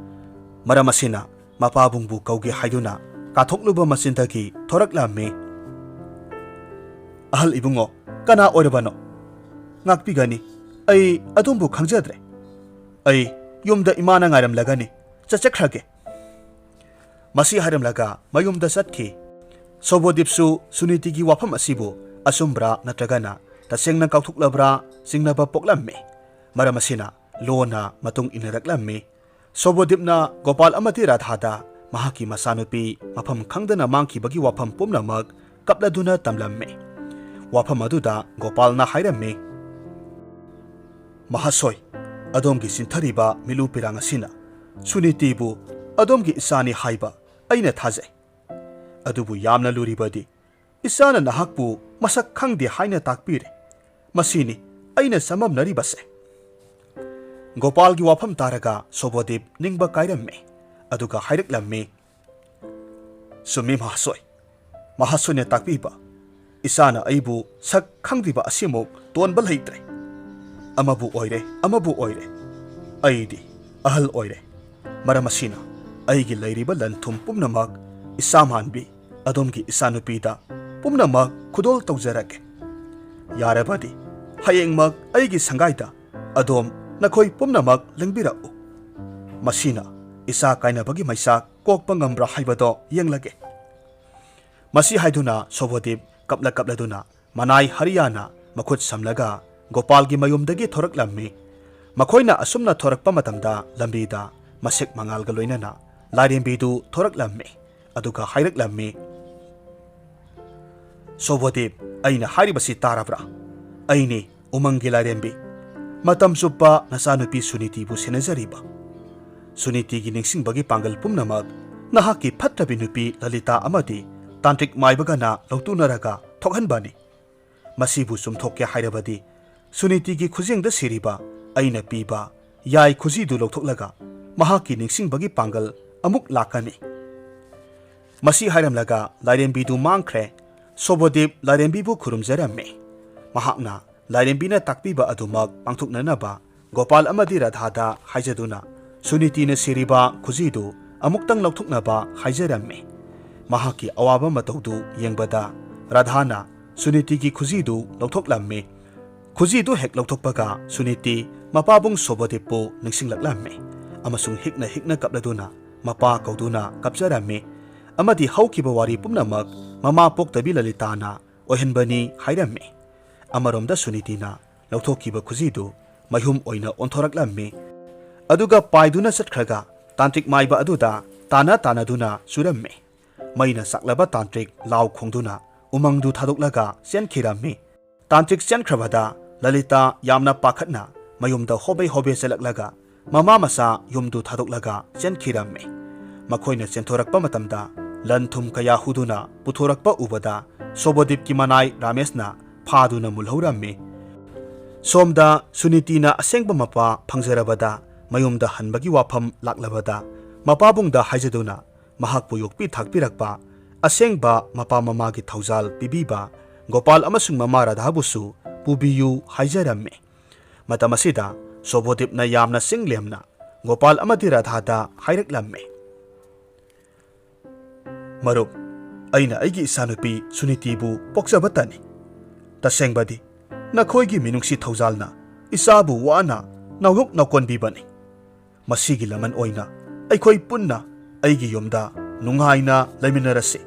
ꯃꯔꯝ ꯑꯁꯤꯅ ꯃꯄꯥꯕꯨꯡꯕꯨ ꯀꯧꯒꯦ ꯍꯥꯏꯗꯨꯅ ꯀꯥꯊꯣꯛꯂꯨꯕ ꯃꯆꯤꯟꯗꯒꯤ ꯊꯣꯔꯛꯂꯝꯃꯤ, "ꯑꯍꯜ ꯏꯕꯨꯡꯉꯣ, ꯀꯅꯥ ꯑꯣꯏꯔꯕꯅꯣ? ꯉꯥꯛꯄꯤꯒꯅꯤ, ꯑꯩ ꯑꯗꯣꯝꯕꯨ ꯈꯪꯖꯗ꯭ꯔꯦ꯫ ꯑꯩ ꯌꯨꯝꯗ ꯏꯃꯥꯅ ꯉꯥꯏꯔꯝꯂꯒꯅꯤ, ꯆꯠꯆꯈ꯭ꯔꯒꯦ"꯫ ꯃꯁꯤ ꯍꯥꯏꯔꯝꯂꯒ ꯃꯌꯨꯝꯗ ꯆꯠꯈꯤ꯫ ꯁꯣꯕꯣꯗꯤꯞꯁꯨ ꯁꯨꯅꯤꯇꯤꯒꯤ ꯋꯥꯐꯝ ꯑꯁꯤꯕꯨ ꯑꯆꯨꯝꯕ꯭ꯔꯥ ꯅꯠꯇ꯭ꯔꯒꯅ ꯇꯁꯦꯡꯅ ꯀꯥꯎꯊꯣꯛꯂꯕ꯭ꯔꯥ ꯆꯤꯡꯅꯕ ꯄꯣꯛꯂꯝꯃꯤ꯫ ꯃꯔꯝ ꯑꯁꯤꯅ ꯂꯣꯟꯅ ꯃꯇꯨꯡ ꯏꯟꯅꯔꯛꯂꯝꯃꯤ꯫ ꯁꯣꯕꯣꯗꯤꯞꯅ ꯒꯣꯄꯥꯜ ꯑꯃꯗꯤ ꯔꯥꯙꯥꯗ ꯃꯍꯥꯛꯀꯤ ꯃꯆꯥꯅꯨꯄꯤ ꯃꯐꯝ ꯈꯪꯗꯅ ꯃꯥꯡꯈꯤꯕꯒꯤ ꯋꯥꯐꯝ ꯄꯨꯝꯅꯃꯛ ꯀꯞꯂꯗꯨꯅ ꯇꯝꯂꯝꯃꯤ꯫ ꯋꯥꯐꯝ ꯑꯗꯨꯗ ꯒꯣꯄꯥꯜꯅ ꯍꯥꯏꯔꯝꯃꯤ, "ꯃꯍꯥꯁꯣꯏ, ꯑꯗꯣꯝꯒꯤ ꯆꯤꯟꯊꯔꯤꯕ ꯃꯤꯠꯂꯨ ꯄꯤꯔꯥꯡ ꯑꯁꯤꯅ ꯁꯨꯅꯤꯇꯤꯕꯨ ꯑꯗꯣꯝꯒꯤ ꯏꯆꯥꯅꯤ ꯍꯥꯏꯕ ꯑꯩꯅ ꯊꯥꯖꯩ꯫ ꯑꯗꯨꯕꯨ ꯌꯥꯝꯅ ꯂꯨꯔꯤꯕꯗꯤ ꯏꯆꯥꯅ ꯅꯍꯥꯛꯄꯨ ꯃꯁꯛ ꯈꯪꯗꯦ ꯍꯥꯏꯅ ꯇꯥꯛꯄꯤꯔꯦ꯫ ꯃꯁꯤꯅꯤ ꯑꯩꯅ ꯆꯃꯝꯅꯔꯤꯕꯁꯦ"꯫ ꯒꯣꯄꯥꯜꯒꯤ ꯋꯥꯐꯝ ꯇꯥꯔꯒ ꯁꯣꯕꯣꯗꯤꯞ ꯅꯤꯡꯕ ꯀꯥꯏꯔꯝꯃꯤ꯫ ꯑꯗꯨꯒ ꯍꯥꯏꯔꯛꯂꯝꯃꯤ, "ꯆꯨꯝꯃꯤ ꯃꯍꯥꯁꯣꯏ꯫ ꯃꯍꯥꯁꯣꯏꯅ ꯇꯥꯛꯄꯤꯕ ꯏꯆꯥꯅ ꯑꯩꯕꯨ ꯁꯛ ꯈꯪꯗ꯭ꯔꯤꯕ ꯑꯁꯤꯃꯨꯛ ꯇꯣꯟꯕ ꯂꯩꯇ꯭ꯔꯦ꯫ ꯑꯃꯕꯨ ꯑꯣꯏꯔꯦ, ꯑꯃꯕꯨ ꯑꯣꯏꯔꯦ, ꯑꯩꯗꯤ ꯑꯍꯜ ꯑꯣꯏꯔꯦ꯫ ꯃꯔꯝ ꯑꯁꯤꯅ ꯑꯩꯒꯤ ꯂꯩꯔꯤꯕ ꯂꯟ ꯊꯨꯝ ꯄꯨꯝꯅꯃꯛ ꯏꯆꯥ ꯃꯥꯟꯕꯤ ꯑꯗꯣꯝꯒꯤ ꯏꯆꯥꯅꯨꯄꯤꯗ ꯄꯨꯝꯅꯃꯛ ꯈꯨꯗꯣꯜ ꯇꯧꯖꯔꯒꯦ꯫ ꯌꯥꯔꯕꯗꯤ ꯍꯌꯦꯡꯃꯛ ꯑꯩꯒꯤ ꯁꯪꯒꯥꯏꯗ ꯑꯗꯣꯝ ꯅꯈꯣꯏ ꯄꯨꯝꯅꯃꯛ ꯂꯦꯡꯕꯤꯔꯛꯎ꯫ ꯃꯁꯤꯅ ꯏꯆꯥ ꯀꯥꯏꯅꯕꯒꯤ ꯃꯩꯆꯥꯛ ꯀꯣꯛꯄ ꯉꯝꯕ꯭ꯔꯥ ꯍꯥꯏꯕꯗꯣ ꯌꯦꯡꯂꯒꯦ꯫" ꯃꯁꯤ ꯍꯥꯏꯗꯨꯅ ꯁꯣꯕꯣꯗꯤꯞ ꯀꯞꯂ ꯀꯞꯂꯗꯨꯅ ꯃꯅꯥꯏ ꯍꯔꯤꯌꯥꯅ ꯃꯈꯨꯠ ꯁꯝꯂꯒ ꯒꯣꯄꯥꯜꯒꯤ ꯃꯌꯨꯝꯗꯒꯤ ꯊꯣꯔꯛꯂꯝꯃꯤ꯫ ꯃꯈꯣꯏꯅ ꯑꯁꯨꯝꯅ ꯊꯣꯔꯛꯄ ꯃꯇꯝꯗ ꯂꯝꯕꯤꯗ ꯃꯁꯦꯛ ꯃꯉꯥꯜꯒ ꯂꯣꯏꯅꯅ ꯂꯥꯏꯔꯦꯝꯕꯤꯗꯨ ꯊꯣꯔꯛꯂꯝꯃꯤ꯫ ꯑꯗꯨꯒ ꯍꯥꯏꯔꯛꯂꯝꯃꯤ, "ꯁꯣꯕꯣꯗꯤꯞ, ꯑꯩꯅ ꯍꯥꯏꯔꯤꯕꯁꯤ ꯇꯥꯔꯕ꯭ꯔꯥ? ꯑꯩꯅꯤ ꯎꯃꯪꯒꯤ ꯂꯥꯏꯔꯦꯝꯕꯤ꯫ ꯃꯇꯝ ꯆꯨꯞꯄ ꯅꯆꯥꯅꯨꯄꯤ ꯁꯨꯅꯤꯇꯤꯕꯨ ꯁꯦꯟꯅꯖꯔꯤꯕ꯫ ꯁꯨꯅꯤꯇꯤꯒꯤ ꯅꯤꯡꯁꯤꯡꯕꯒꯤ ꯄꯥꯡꯒꯜ ꯄꯨꯝꯅꯃꯛ ꯅꯍꯥꯛꯀꯤ ꯐꯠꯇꯕꯤ ꯅꯨꯄꯤ ꯂꯂꯤꯇꯥ ꯑꯃꯗꯤ ꯇꯥꯟꯇ꯭ꯔꯤꯛ ꯃꯥꯏꯕꯒꯅ ꯂꯧꯇꯨꯅꯔꯒ ꯊꯣꯛꯍꯟꯕꯅꯤ꯫ ꯃꯁꯤꯕꯨ ꯆꯨꯝꯊꯣꯛꯀꯦ ꯍꯥꯏꯔꯕꯗꯤ ꯁꯨꯅꯤꯇꯤꯒꯤ ꯈꯨꯖꯦꯡꯗ ꯁꯤꯔꯤꯕ ꯑꯩꯅ ꯄꯤꯕ ꯌꯥꯏ ꯈꯨꯖꯤꯗꯨ ꯂꯧꯊꯣꯛꯂꯒ ꯃꯍꯥꯛꯀꯤ ꯅꯤꯡꯁꯤꯡꯕꯒꯤ ꯄꯥꯡꯒꯜ ꯑꯃꯨꯛ ꯂꯥꯛꯀꯅꯤ꯫" ꯃꯁꯤ ꯍꯥꯏꯔꯝꯂꯒ ꯂꯥꯏꯔꯦꯝꯕꯤꯗꯨ ꯃꯥꯡꯈ꯭ꯔꯦ꯫ ꯁꯣꯕꯣꯗꯤꯞ ꯂꯥꯏꯔꯦꯝꯕꯤꯕꯨ ꯈꯨꯔꯨꯝꯖꯔꯝꯃꯤ꯫ ꯃꯍꯥꯛꯅ ꯂꯥꯏꯔꯦꯝꯕꯤꯅ ꯇꯥꯛꯄꯤꯕ ꯑꯗꯨꯃꯛ ꯄꯥꯡꯊꯣꯛꯅꯅꯕ ꯒꯣꯄꯥꯜ ꯑꯃꯗꯤ ꯔꯥꯙꯥꯗ ꯍꯥꯏꯖꯗꯨꯅ ꯁꯨꯅꯤꯇꯤꯅ ꯁꯤꯔꯤꯕ ꯈꯨꯖꯤꯗꯨ ꯑꯃꯨꯛꯇꯪ ꯂꯧꯊꯣꯛꯅꯕ ꯍꯥꯏꯖꯔꯝꯃꯤ꯫ ꯃꯍꯥꯛꯀꯤ ꯑꯋꯥꯕ ꯃꯇꯧꯗꯨ ꯌꯦꯡꯕꯗ ꯔꯥꯙꯥꯅ ꯁꯨꯅꯤꯇꯤꯒꯤ ꯈꯨꯖꯤꯗꯨ ꯂꯧꯊꯣꯛꯂꯝꯃꯤ꯫ ꯈꯨꯖꯤꯗꯨ ꯍꯦꯛ ꯂꯧꯊꯣꯛꯄꯒ ꯁꯨꯅꯤꯇꯤ ꯃꯄꯥꯕꯨꯡ ꯁꯣꯕꯣꯗꯤꯞꯄꯨ ꯅꯤꯡꯁꯤꯡꯂꯛꯂꯝꯃꯤ ꯑꯃꯁꯨꯡ ꯍꯤꯛꯅ ꯍꯤꯛꯅ ꯀꯞꯂꯗꯨꯅ ꯃꯄꯥ ꯀꯧꯗꯨꯅ ꯀꯞꯆꯔꯝꯃꯤ ꯑꯃꯗꯤ ꯍꯧꯈꯤꯕ ꯋꯥꯔꯤ ꯄꯨꯝꯅꯃꯛ ꯃꯃꯥ ꯄꯣꯛꯇꯕꯤ ꯂꯂꯤꯇꯥꯅ ꯑꯣꯏꯍꯟꯕꯅꯤ ꯍꯥꯏꯔꯝꯃꯤ꯫ ꯑꯃꯔꯣꯝꯗ ꯁꯨꯅꯤꯇꯤꯅ ꯂꯧꯊꯣꯛꯈꯤꯕ ꯈꯨꯖꯤꯗꯨ ꯃꯩꯍꯨꯝ ꯑꯣꯏꯅ ꯑꯣꯟꯊꯣꯔꯛꯂꯝꯃꯤ꯫ ꯑꯗꯨꯒ ꯄꯥꯏꯗꯨꯅ ꯆꯠꯈ꯭ꯔꯒ ꯇꯥꯟꯇ꯭ꯔꯤꯛ ꯃꯥꯏꯕ ꯑꯗꯨꯗ ꯇꯥꯅ ꯇꯥꯅꯗꯨꯅ ꯆꯨꯔꯝꯃꯤ꯫ ꯃꯩꯅ ꯆꯥꯛꯂꯕ ꯇꯥꯟꯇ꯭ꯔꯤꯛ ꯂꯥꯎ ꯈꯣꯡꯗꯨꯅ ꯎꯃꯪꯗꯨ ꯊꯥꯗꯣꯛꯂꯒ ꯆꯦꯟꯈꯤꯔꯝꯃꯤ꯫ ꯇꯥꯟꯇ꯭ꯔꯤꯛ ꯆꯦꯟꯈ꯭ꯔꯕꯗ ꯂꯂꯤꯇꯥ ꯌꯥꯝꯅ ꯄꯥꯈꯠꯅ ꯃꯌꯨꯝꯗ ꯍꯣꯕꯦ ꯍꯣꯕꯦ ꯆꯦꯜꯂꯛꯂꯒ ꯃꯃꯥ ꯃꯆꯥ ꯌꯨꯝꯗꯨ ꯊꯥꯗꯣꯛꯂꯒ ꯆꯦꯟꯈꯤꯔꯝꯃꯤ꯫ ꯃꯈꯣꯏꯅ ꯆꯦꯟꯊꯣꯔꯛꯄ ꯃꯇꯝꯗ ꯂꯟ ꯊꯨꯝ ꯀꯌꯥ ꯍꯨꯗꯨꯅ ꯄꯨꯊꯣꯔꯛꯄ ꯎꯕꯗ ꯁꯣꯕꯣꯗꯤꯞꯀꯤ ꯃꯅꯥꯏ ꯔꯥꯃꯦꯁꯅ ꯐꯥꯗꯨꯅ ꯃꯨꯜꯍꯧꯔꯝꯃꯤ꯫ ꯁꯣꯝꯗ ꯁꯨꯅꯤꯇꯤꯅ ꯑꯁꯦꯡꯕ ꯃꯄꯥ ꯐꯪꯖꯔꯕꯗ ꯃꯌꯨꯝꯗ ꯍꯟꯕꯒꯤ ꯋꯥꯐꯝ ꯂꯥꯛꯂꯕꯗ ꯃꯄꯥꯕꯨꯡꯗ ꯍꯥꯏꯖꯗꯨꯅ ꯃꯍꯥꯛꯄꯨ ꯌꯣꯛꯄꯤ ꯊꯥꯛꯄꯤꯔꯛꯄ ꯑꯁꯦꯡꯕ ꯃꯄꯥ ꯃꯃꯥꯒꯤ ꯊꯧꯖꯥꯜ ꯄꯤꯕꯤꯕ ꯒꯣꯄꯥꯜ ꯑꯃꯁꯨꯡ ꯃꯃꯥ ꯔꯥꯙꯥꯕꯨꯁꯨ ꯄꯨꯕꯤꯌꯨ ꯍꯥꯏꯖꯔꯝꯃꯤ꯫ ꯃꯇꯝ ꯑꯁꯤꯗ ꯁꯣꯚꯣꯗꯤꯞꯅ ꯌꯥꯝꯅ ꯆꯤꯡꯂꯦꯝꯅ ꯒꯣꯄꯥꯜ ꯑꯃꯗꯤ ꯔꯥꯙꯥꯗ ꯍꯥꯏꯔꯛꯂꯝꯃꯤ, "ꯃꯔꯨꯞ, ꯑꯩꯅ ꯑꯩꯒꯤ ꯏꯆꯥꯅꯨꯄꯤ ꯁꯨꯅꯤꯇꯤꯕꯨ ꯄꯣꯛꯆꯕꯇꯅꯤ꯫ ꯇꯁꯦꯡꯕꯗꯤ ꯅꯈꯣꯏꯒꯤ ꯃꯤꯅꯨꯡꯁꯤ ꯊꯧꯖꯥꯜꯅ ꯏꯆꯥꯕꯨ ꯋꯥꯅ ꯅꯧꯌꯣꯛ ꯅꯧꯀꯣꯟꯕꯤꯕꯅꯤ꯫ ꯃꯁꯤꯒꯤ ꯂꯃꯟ ꯑꯣꯏꯅ ꯑꯩꯈꯣꯏ ꯄꯨꯟꯅ ꯑꯩꯒꯤ ꯌꯨꯝꯗ ꯅꯨꯡꯉꯥꯏꯅ ꯂꯩꯃꯤꯟꯅꯔꯁꯤ꯫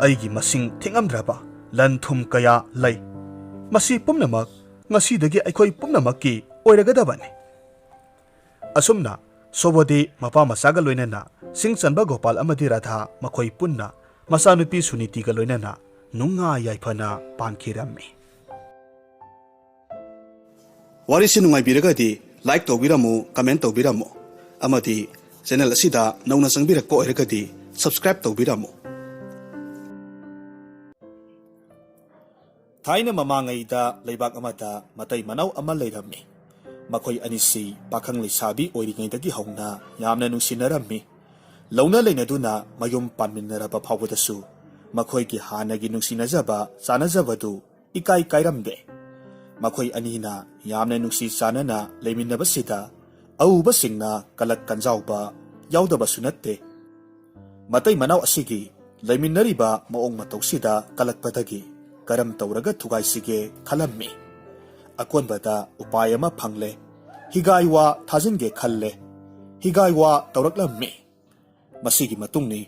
ꯑꯩꯒꯤ ꯃꯁꯤꯡ ꯊꯤꯉꯝꯗ꯭ꯔꯕ ꯂꯟ ꯊꯨꯝ ꯀꯌꯥ ꯂꯩ꯫ ꯃꯁꯤ ꯄꯨꯝꯅꯃꯛ ꯉꯁꯤꯗꯒꯤ ꯑꯩꯈꯣꯏ ꯄꯨꯝꯅꯃꯛꯀꯤ ꯑꯣꯏꯔꯒꯗꯕꯅꯤ꯫" ꯑꯁꯨꯝꯅ ꯁꯣꯚꯣꯗꯤ ꯃꯄꯥ ꯃꯆꯥꯒ ꯂꯣꯏꯅꯅ ꯁꯤꯡ ꯆꯟꯕ ꯒꯣꯄꯥꯜ ꯑꯃꯗꯤ ꯔꯥꯙꯥ ꯃꯈꯣꯏ ꯄꯨꯟꯅ ꯃꯆꯥꯅꯨꯄꯤ ꯁꯨꯅꯤꯇꯤꯒ ꯂꯣꯏꯅꯅ ꯅꯨꯡꯉꯥꯏ ꯌꯥꯏꯐꯅ ꯄꯥꯟꯈꯤꯔꯝꯃꯤ꯫ ꯋꯥꯔꯤꯁꯤ ꯅꯨꯡꯉꯥꯏꯕꯤꯔꯒꯗꯤ like ꯇꯧꯕꯤꯔꯝꯃꯨ, comment ꯇꯧꯕꯤꯔꯝꯃꯨ, ꯑꯃꯗꯤ channel ꯑꯁꯤꯗ ꯅꯧꯅ ꯆꯪꯕꯤꯔꯛꯄ ꯑꯣꯏꯔꯒꯗꯤ subscribe ꯇꯧꯕꯤꯔꯝꯃꯨ꯫ ꯊꯥꯏꯅ ꯃꯃꯥꯡꯉꯩꯗ ꯂꯩꯕꯥꯛ ꯑꯃꯗ ꯃꯇꯩ ꯃꯅꯥꯎ ꯑꯃ ꯂꯩꯔꯝꯃꯤ꯫ ꯃꯈꯣꯏ ꯑꯅꯤꯁꯤ ꯄꯥꯈꯪ ꯂꯩꯁꯥꯕꯤ ꯑꯣꯏꯔꯤꯉꯩꯗꯒꯤ ꯍꯧꯅ ꯌꯥꯝꯅ ꯅꯨꯡꯁꯤꯅꯔꯝꯃꯤ꯫ ꯂꯧꯅ ꯂꯩꯅꯗꯨꯅ ꯃꯌꯨꯝ ꯄꯥꯟꯃꯤꯟꯅꯔꯕ ꯐꯥꯎꯕꯗꯁꯨ ꯃꯈꯣꯏꯒꯤ ꯍꯥꯟꯅꯒꯤ ꯅꯨꯡꯁꯤꯅꯖꯕ ꯆꯥꯅꯖꯕꯗꯨ ꯏꯀꯥꯏ ꯀꯥꯏꯔꯝꯗꯦ꯫ ꯃꯈꯣꯏ ꯑꯅꯤꯅ ꯌꯥꯝꯅ ꯅꯨꯡꯁꯤ ꯆꯥꯟꯅꯅ ꯂꯩꯃꯤꯟꯅꯕꯁꯤꯗ ꯑꯎꯕꯁꯤꯡꯅ ꯀꯂꯛ ꯀꯟꯖꯥꯎꯕ ꯌꯥꯎꯗꯕꯁꯨ ꯅꯠꯇꯦ꯫ ꯃꯇꯩ ꯃꯅꯥꯎ ꯑꯁꯤꯒꯤ ꯂꯩꯃꯤꯟꯅꯔꯤꯕ ꯃꯑꯣꯡ ꯃꯇꯧꯁꯤꯗ ꯀꯂꯛꯄꯗꯒꯤ ꯀꯔꯝ ꯇꯧꯔꯒ ꯊꯨꯒꯥꯏꯁꯤꯒꯦ ꯈꯜꯂꯝꯃꯤ꯫ ꯑꯀꯣꯟꯕꯗ ꯎꯄꯥꯏ ꯑꯃ ꯐꯪꯂꯦ꯫ ꯍꯤꯒꯥꯏ ꯋꯥ ꯊꯥꯖꯤꯟꯒꯦ ꯈꯜꯂꯦ꯫ ꯍꯤꯒꯥꯏ ꯋꯥ ꯇꯧꯔꯛꯂꯝꯃꯤ꯫ ꯃꯁꯤꯒꯤ ꯃꯇꯨꯡꯅꯤ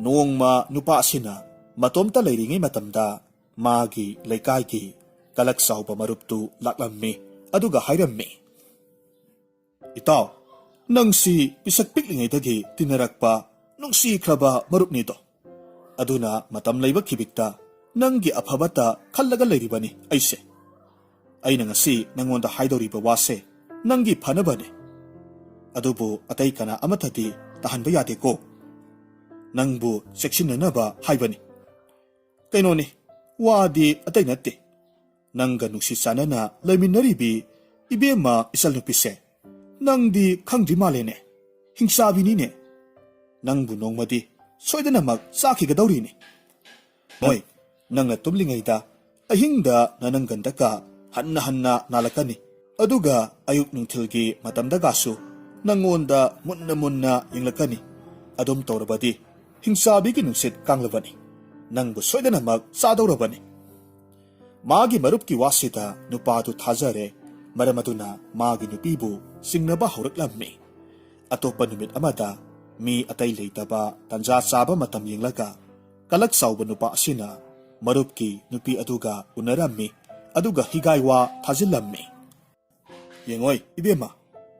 ꯅꯣꯡꯃ ꯅꯨꯄꯥ ꯑꯁꯤꯅ ꯃꯇꯣꯝꯇ ꯂꯩꯔꯤꯉꯩ ꯃꯇꯝꯗ ꯃꯥꯒꯤ ꯂꯩꯀꯥꯏꯒꯤ ꯀꯂꯛ ꯆꯥꯎꯕ ꯃꯔꯨꯞꯇꯨ ꯂꯥꯛꯂꯝꯃꯤ꯫ ꯑꯗꯨꯒ ꯍꯥꯏꯔꯝꯃꯤ, "ꯏꯇꯥꯎ, ꯅꯪꯁꯤ ꯄꯤꯁꯛ ꯄꯤꯛꯂꯤꯉꯩꯗꯒꯤ ꯇꯤꯟꯅꯔꯛꯄ ꯅꯨꯡꯁꯤꯈ꯭ꯔꯕ ꯃꯔꯨꯞꯅꯤꯗꯣ꯫ ꯑꯗꯨꯅ ꯃꯇꯝ ꯂꯩꯕ ꯈꯤꯕꯤꯛꯇ ꯅꯪꯒꯤ ꯑꯐꯕꯇ ꯈꯜꯂꯒ ꯂꯩꯔꯤꯕꯅꯤ ꯑꯩꯁꯦ꯫ ꯑꯩꯅ ꯉꯁꯤ ꯅꯪꯉꯣꯟꯗ ꯍꯥꯏꯗꯧꯔꯤꯕ ꯋꯥꯁꯦ ꯅꯪꯒꯤ ꯐꯅꯕꯅꯤ꯫ ꯑꯗꯨꯕꯨ ꯑꯇꯩ ꯀꯅꯥ ꯑꯃꯠꯇꯗꯤ ꯇꯥꯍꯟꯕ ꯌꯥꯗꯦꯀꯣ꯫ ꯅꯪꯕꯨ ꯆꯦꯛꯁꯤꯟꯅꯅꯕ ꯍꯥꯏꯕꯅꯤ꯫ ꯀꯩꯅꯣꯅꯤ, ꯋꯥꯗꯤ ꯑꯇꯩ ꯅꯠꯇꯦ꯫ ꯅꯪꯒ ꯅꯨꯡꯁꯤ ꯆꯥꯟꯅꯅ ꯂꯩꯃꯤꯟꯅꯔꯤꯕꯤ ꯏꯕꯦꯝꯃ ꯏꯆꯜꯅꯨꯄꯤꯁꯦ ꯅꯪꯗꯤ ꯈꯪꯗ꯭ꯔꯤ ꯃꯥꯜꯂꯦꯅꯦ꯫ ꯍꯤꯡꯆꯥꯕꯤꯅꯤꯅꯦ꯫ ꯅꯪꯕꯨ ꯅꯣꯡꯃꯗꯤ ꯁꯣꯏꯗꯅꯃꯛ ꯆꯥꯈꯤꯒꯗꯧꯔꯤꯅꯤ꯫ ꯍꯣꯏ, ꯅꯪꯅ ꯇꯨꯝꯂꯤꯉꯩꯗ ꯑꯍꯤꯡꯗ ꯅꯅꯪꯒꯟꯗꯀ ꯍꯟꯅ ꯍꯟꯅ ꯅꯥꯜꯂꯛꯀꯅꯤ꯫ ꯑꯗꯨꯒ ꯑꯌꯨꯛ ꯅꯨꯡꯊꯤꯜꯒꯤ ꯃꯇꯝꯗꯒꯁꯨ ꯅꯪꯉꯣꯟꯗ ꯃꯨꯟꯅ ꯃꯨꯟꯅ ꯌꯦꯡꯂꯛꯀꯅꯤ꯫ ꯑꯗꯨꯝ ꯇꯧꯔꯕꯗꯤ ꯍꯤꯡꯆꯥꯕꯤꯒꯤ ꯅꯨꯡꯁꯤꯠ ꯀꯥꯡꯂꯕꯅꯤ꯫ ꯅꯪꯕꯨ ꯁꯣꯏꯗꯅꯃꯛ ꯆꯥꯗꯧꯔꯕꯅꯤ꯫ ꯃꯥꯒꯤ ꯃꯔꯨꯞꯀꯤ ꯋꯥꯁꯤꯗ ꯅꯨꯄꯥꯗꯨ ꯊꯥꯖꯔꯦ꯫ ꯃꯔꯝ ꯑꯗꯨꯅ ꯃꯥꯒꯤ ꯅꯨꯄꯤꯕꯨ ꯆꯤꯡꯅꯕ ꯍꯧꯔꯛꯂꯝꯃꯤ꯫ ꯑꯇꯣꯞꯄ ꯅꯨꯃꯤꯠ ꯑꯃꯗ ꯃꯤ ꯑꯇꯩ ꯂꯩꯇꯕ ꯇꯟꯖꯥ ꯆꯥꯕ ꯃꯇꯝ ꯌꯦꯡꯂꯒ ꯀꯂꯛ ꯆꯥꯎꯕ ꯅꯨꯄꯥ ꯑꯁꯤꯅ ꯃꯔꯨꯞꯀꯤ ꯅꯨꯄꯤ ꯑꯗꯨꯒ ꯎꯅꯔꯝꯃꯤ꯫ ꯑꯗꯨꯒ ꯍꯤꯒꯥꯏ ꯋꯥ ꯊꯥꯖꯤꯜꯂꯝꯃꯤ꯫ "ꯌꯦꯡꯉꯣꯏ ꯏꯕꯦꯝꯃ,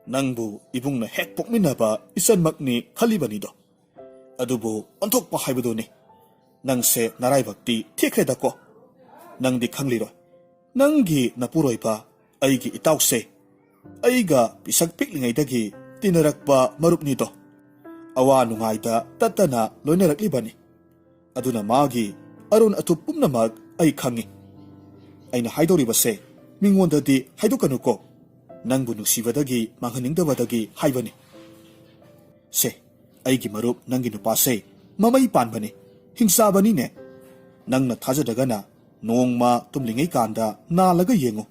ꯅꯪꯕꯨ ꯏꯕꯨꯡꯅ ꯍꯦꯛ ꯄꯣꯛꯃꯤꯟꯅꯕ ꯏꯆꯟꯃꯛꯅꯤ ꯈꯜꯂꯤꯕꯅꯤꯗꯣ꯫ ꯑꯗꯨꯕꯨ ꯑꯣꯟꯊꯣꯛꯄ ꯍꯥꯏꯕꯗꯨꯅꯤ꯫ ꯅꯪꯁꯦ ꯅꯔꯥꯏꯕꯛꯇꯤ ꯊꯤꯈ꯭ꯔꯦꯗꯀꯣ꯫ ꯅꯪꯗꯤ ꯈꯪꯂꯤꯔꯣꯏ꯫ ꯅꯪꯒꯤ ꯅꯄꯨꯔꯣꯏꯕ ꯑꯩꯒꯤ ꯏꯇꯥꯎꯁꯦ ꯑꯩꯒ ꯄꯤꯁꯛ ꯄꯤꯛꯂꯤꯉꯩꯗꯒꯤ ꯇꯤꯟꯅꯔꯛꯄ ꯃꯔꯨꯞꯅꯤꯗꯣ꯫ ꯑꯋꯥ ꯅꯨꯡꯉꯥꯏꯗ ꯇꯠꯇꯅ ꯂꯣꯏꯅꯔꯛꯂꯤꯕꯅꯤ꯫ ꯑꯗꯨꯅ ꯃꯥꯒꯤ ꯑꯔꯣꯟ ꯑꯊꯨꯞ ꯄꯨꯝꯅꯃꯛ ꯑꯩ ꯈꯪꯏ꯫ ꯑꯩꯅ ꯍꯥꯏꯗꯧꯔꯤꯕꯁꯦ ꯃꯤꯉꯣꯟꯗꯗꯤ ꯍꯥꯏꯗꯣꯛꯀꯅꯨꯀꯣ꯫ ꯅꯪꯕꯨ ꯅꯨꯡꯁꯤꯕꯗꯒꯤ ꯃꯥꯡꯍꯟꯅꯤꯡꯗꯕꯗꯒꯤ ꯍꯥꯏꯕꯅꯤ꯫ ꯁꯦ, ꯑꯩꯒꯤ ꯃꯔꯨꯞ ꯅꯪꯒꯤ ꯅꯨꯄꯥꯁꯦ ꯃꯃꯩ ꯄꯥꯟꯕꯅꯤ, ꯍꯤꯡꯆꯥꯕꯅꯤꯅꯦ꯫ ꯅꯪꯅ ꯊꯥꯖꯗ꯭ꯔꯒꯅ ꯅꯣꯡꯃ ꯇꯨꯝꯂꯤꯉꯩ ꯀꯥꯟꯗ ꯅꯥꯜꯂꯒ ꯌꯦꯡꯉꯨ꯫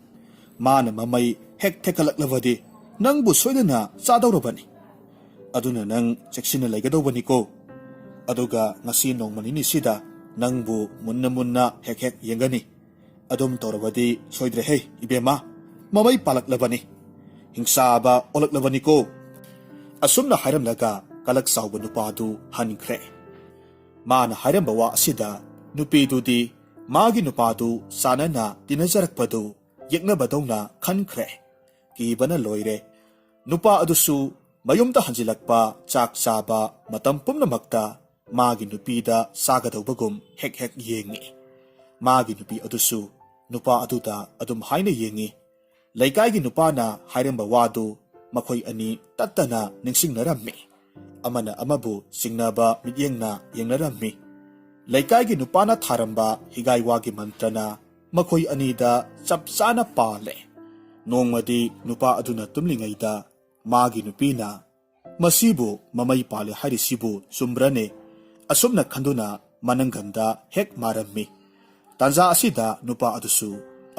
ꯃꯥꯅ ꯃꯃꯩ ꯍꯦꯛ ꯊꯦꯛꯀꯠꯂꯛꯂꯕꯗꯤ ꯅꯪꯕꯨ ꯁꯣꯏꯗꯅ ꯆꯥꯗꯧꯔꯕꯅꯤ꯫ ꯑꯗꯨꯅ ꯅꯪ ꯆꯦꯛꯁꯤꯟꯅ ꯂꯩꯒꯗꯧꯕꯅꯤꯀꯣ꯫ ꯑꯗꯨꯒ ꯉꯁꯤ ꯅꯣꯡꯃ ꯅꯤꯅꯤꯁꯤꯗ ꯅꯪꯕꯨ ꯃꯨꯟꯅ ꯃꯨꯟꯅ ꯍꯦꯛ ꯍꯦꯛ ꯌꯦꯡꯒꯅꯤ꯫ ꯑꯗꯨꯝ ꯇꯧꯔꯕꯗꯤ ꯁꯣꯏꯗ꯭ꯔꯦꯍꯦ ꯏꯕꯦꯝꯃ, ꯃꯃꯩ ꯄꯥꯜꯂꯛꯂꯕꯅꯤ, ꯍꯤꯡꯆꯥꯕ ꯑꯣꯜꯂꯛꯂꯕꯅꯤꯀꯣ"꯫ ꯑꯁꯨꯝꯅ ꯍꯥꯏꯔꯝꯂꯒ ꯀꯂꯛ ꯆꯥꯎꯕ ꯅꯨꯄꯥꯗꯨ ꯍꯟꯈ꯭ꯔꯦ꯫ ꯃꯥꯅ ꯍꯥꯏꯔꯝꯕ ꯋꯥ ꯑꯁꯤꯗ ꯅꯨꯄꯤꯗꯨꯗꯤ ꯃꯥꯒꯤ ꯅꯨꯄꯥꯗꯨ ꯆꯥꯟꯅꯅ ꯇꯤꯟꯅꯖꯔꯛꯄꯗꯨ ꯌꯦꯛꯅꯕꯗꯧꯅ ꯈꯟꯈ꯭ꯔꯦ꯫ ꯀꯤꯕꯅ ꯂꯣꯏꯔꯦ꯫ ꯅꯨꯄꯥ ꯑꯗꯨꯁꯨ ꯃꯌꯨꯝꯗ ꯍꯟꯖꯤꯜꯂꯛꯄ, ꯆꯥꯛ ꯆꯥꯕ ꯃꯇꯝ ꯄꯨꯝꯅꯃꯛꯇ ꯃꯥꯒꯤ ꯅꯨꯄꯤꯗ ꯆꯥꯒꯗꯧꯕꯒꯨꯝ ꯍꯦꯛ ꯍꯦꯛ ꯌꯦꯡꯉꯤ꯫ ꯃꯥꯒꯤ ꯅꯨꯄꯤ ꯑꯗꯨꯁꯨ ꯅꯨꯄꯥ ꯑꯗꯨꯗ ꯑꯗꯨꯝ ꯍꯥꯏꯅ ꯌꯦꯡꯉꯤ꯫ ꯂꯩꯀꯥꯏꯒꯤ ꯅꯨꯄꯥꯅ ꯍꯥꯏꯔꯝꯕ ꯋꯥꯗꯨ ꯃꯈꯣꯏ ꯑꯅꯤ ꯇꯠꯇꯅ ꯅꯤꯡꯁꯤꯡꯅꯔꯝꯃꯤ꯫ ꯑꯃꯅ ꯑꯃꯕꯨ ꯆꯤꯡꯅꯕ ꯃꯤꯠꯌꯦꯡꯅ ꯌꯦꯡꯅꯔꯝꯃꯤ꯫ ꯂꯩꯀꯥꯏꯒꯤ ꯅꯨꯄꯥꯅ ꯊꯥꯔꯝꯕ ꯍꯤꯒꯥꯏ ꯋꯥꯒꯤ ꯃꯟꯇ꯭ꯔꯅ ꯃꯈꯣꯏ ꯑꯅꯤꯗ ꯆꯞ ꯆꯥꯅ ꯄꯥꯜꯂꯦ꯫ ꯅꯣꯡꯃꯗꯤ ꯅꯨꯄꯥ ꯑꯗꯨꯅ ꯇꯨꯝꯂꯤꯉꯩꯗ ꯃꯥꯒꯤ ꯅꯨꯄꯤꯅ, "ꯃꯁꯤꯕꯨ ꯃꯃꯩ ꯄꯥꯜꯂꯦ ꯍꯥꯏꯔꯤꯁꯤꯕꯨ ꯆꯨꯝꯕ꯭ꯔꯅꯦ?" ꯑꯁꯨꯝꯅ ꯈꯟꯗꯨꯅ ꯃꯅꯪꯒꯟꯗ ꯍꯦꯛ ꯃꯥꯔꯝꯃꯤ꯫ ꯇꯥꯟꯖꯥ ꯑꯁꯤꯗ ꯅꯨꯄꯥ ꯑꯗꯨꯁꯨ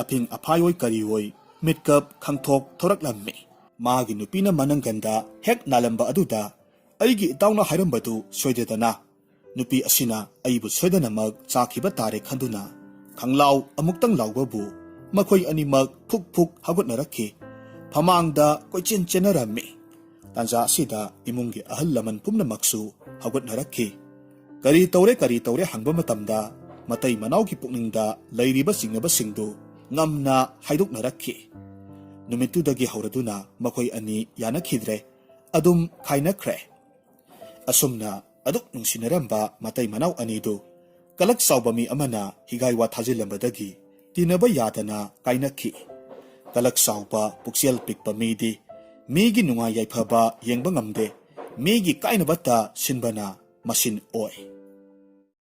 ꯑꯐꯤꯡ ꯑꯐꯥꯏ ꯑꯣꯏ ꯀꯔꯤ ꯑꯣꯏ ꯃꯤꯠꯀꯞ ꯈꯪꯊꯣꯛ ꯊꯣꯔꯛꯂꯝꯃꯤ꯫ ꯃꯥꯒꯤ ꯅꯨꯄꯤꯅ ꯃꯅꯪꯒꯟꯗ ꯍꯦꯛ ꯅꯥꯜꯂꯝꯕ ꯑꯗꯨꯗ, "ꯑꯩꯒꯤ ꯏꯇꯥꯎꯅ ꯍꯥꯏꯔꯝꯕꯗꯨ ꯁꯣꯏꯗꯦꯗꯅ꯫ ꯅꯨꯄꯤ ꯑꯁꯤꯅ ꯑꯩꯕꯨ ꯁꯣꯏꯗꯅꯃꯛ ꯆꯥꯈꯤꯕ ꯇꯥꯔꯦ" ꯈꯟꯗꯨꯅ ꯈꯪꯂꯥꯎ ꯑꯃꯨꯛꯇꯪ ꯂꯥꯎꯕꯕꯨ ꯃꯈꯣꯏ ꯑꯅꯤꯃꯛ ꯐꯨꯛ ꯐꯨꯛ ꯍꯧꯒꯠꯅꯔꯛꯈꯤ꯫ ꯐꯃꯥꯡꯗ ꯀꯣꯏꯆꯦꯟ ꯆꯦꯟꯅꯔꯝꯃꯤ꯫ ꯇꯥꯟꯖꯥ ꯑꯁꯤꯗ ꯏꯃꯨꯡꯒꯤ ꯑꯍꯜ ꯂꯃꯟ ꯄꯨꯝꯅꯃꯛꯁꯨ ꯍꯧꯒꯠꯅꯔꯛꯈꯤ꯫ ꯀꯔꯤ ꯇꯧꯔꯦ, ꯀꯔꯤ ꯇꯧꯔꯦ ꯍꯪꯕ ꯃꯇꯝꯗ ꯃꯇꯩ ꯃꯅꯥꯎꯒꯤ ꯄꯨꯛꯅꯤꯡꯗ ꯂꯩꯔꯤꯕ ꯆꯤꯡꯅꯕꯁꯤꯡꯗꯨ ꯉꯝꯅ ꯍꯥꯏꯗꯣꯛꯅꯔꯛꯈꯤ꯫ ꯅꯨꯃꯤꯠꯇꯨꯗꯒꯤ ꯍꯧꯔꯗꯨꯅ ꯃꯈꯣꯏ ꯑꯅꯤ ꯌꯥꯅꯈꯤꯗ꯭ꯔꯦ, ꯑꯗꯨꯝ ꯈꯥꯏꯅꯈ꯭ꯔꯦ꯫ ꯑꯁꯨꯝꯅ ꯑꯗꯨꯛ ꯅꯨꯡꯁꯤꯅꯔꯝꯕ ꯃꯇꯩ ꯃꯅꯥꯎ ꯑꯅꯤꯗꯨ ꯀꯂꯛ ꯆꯥꯎꯕ ꯃꯤ ꯑꯃꯅ ꯍꯤꯒꯥꯏ ꯋꯥ ꯊꯥꯖꯤꯜꯂꯝꯕꯗꯒꯤ ꯇꯤꯟꯅꯕ ꯌꯥꯗꯅ ꯀꯥꯏꯅꯈꯤ꯫ ꯀꯂꯛ ꯆꯥꯎꯕ ꯄꯨꯛꯆꯦꯜ ꯄꯤꯛꯄ ꯃꯤꯗꯤ ꯃꯤꯒꯤ ꯅꯨꯡꯉꯥꯏ ꯌꯥꯏꯐꯕ ꯌꯦꯡꯕ ꯉꯝꯗꯦ, ꯃꯤꯒꯤ ꯀꯥꯏꯅꯕꯇ ꯁꯤꯟꯕꯅ ꯃꯁꯤꯟ ꯑꯣꯏ꯫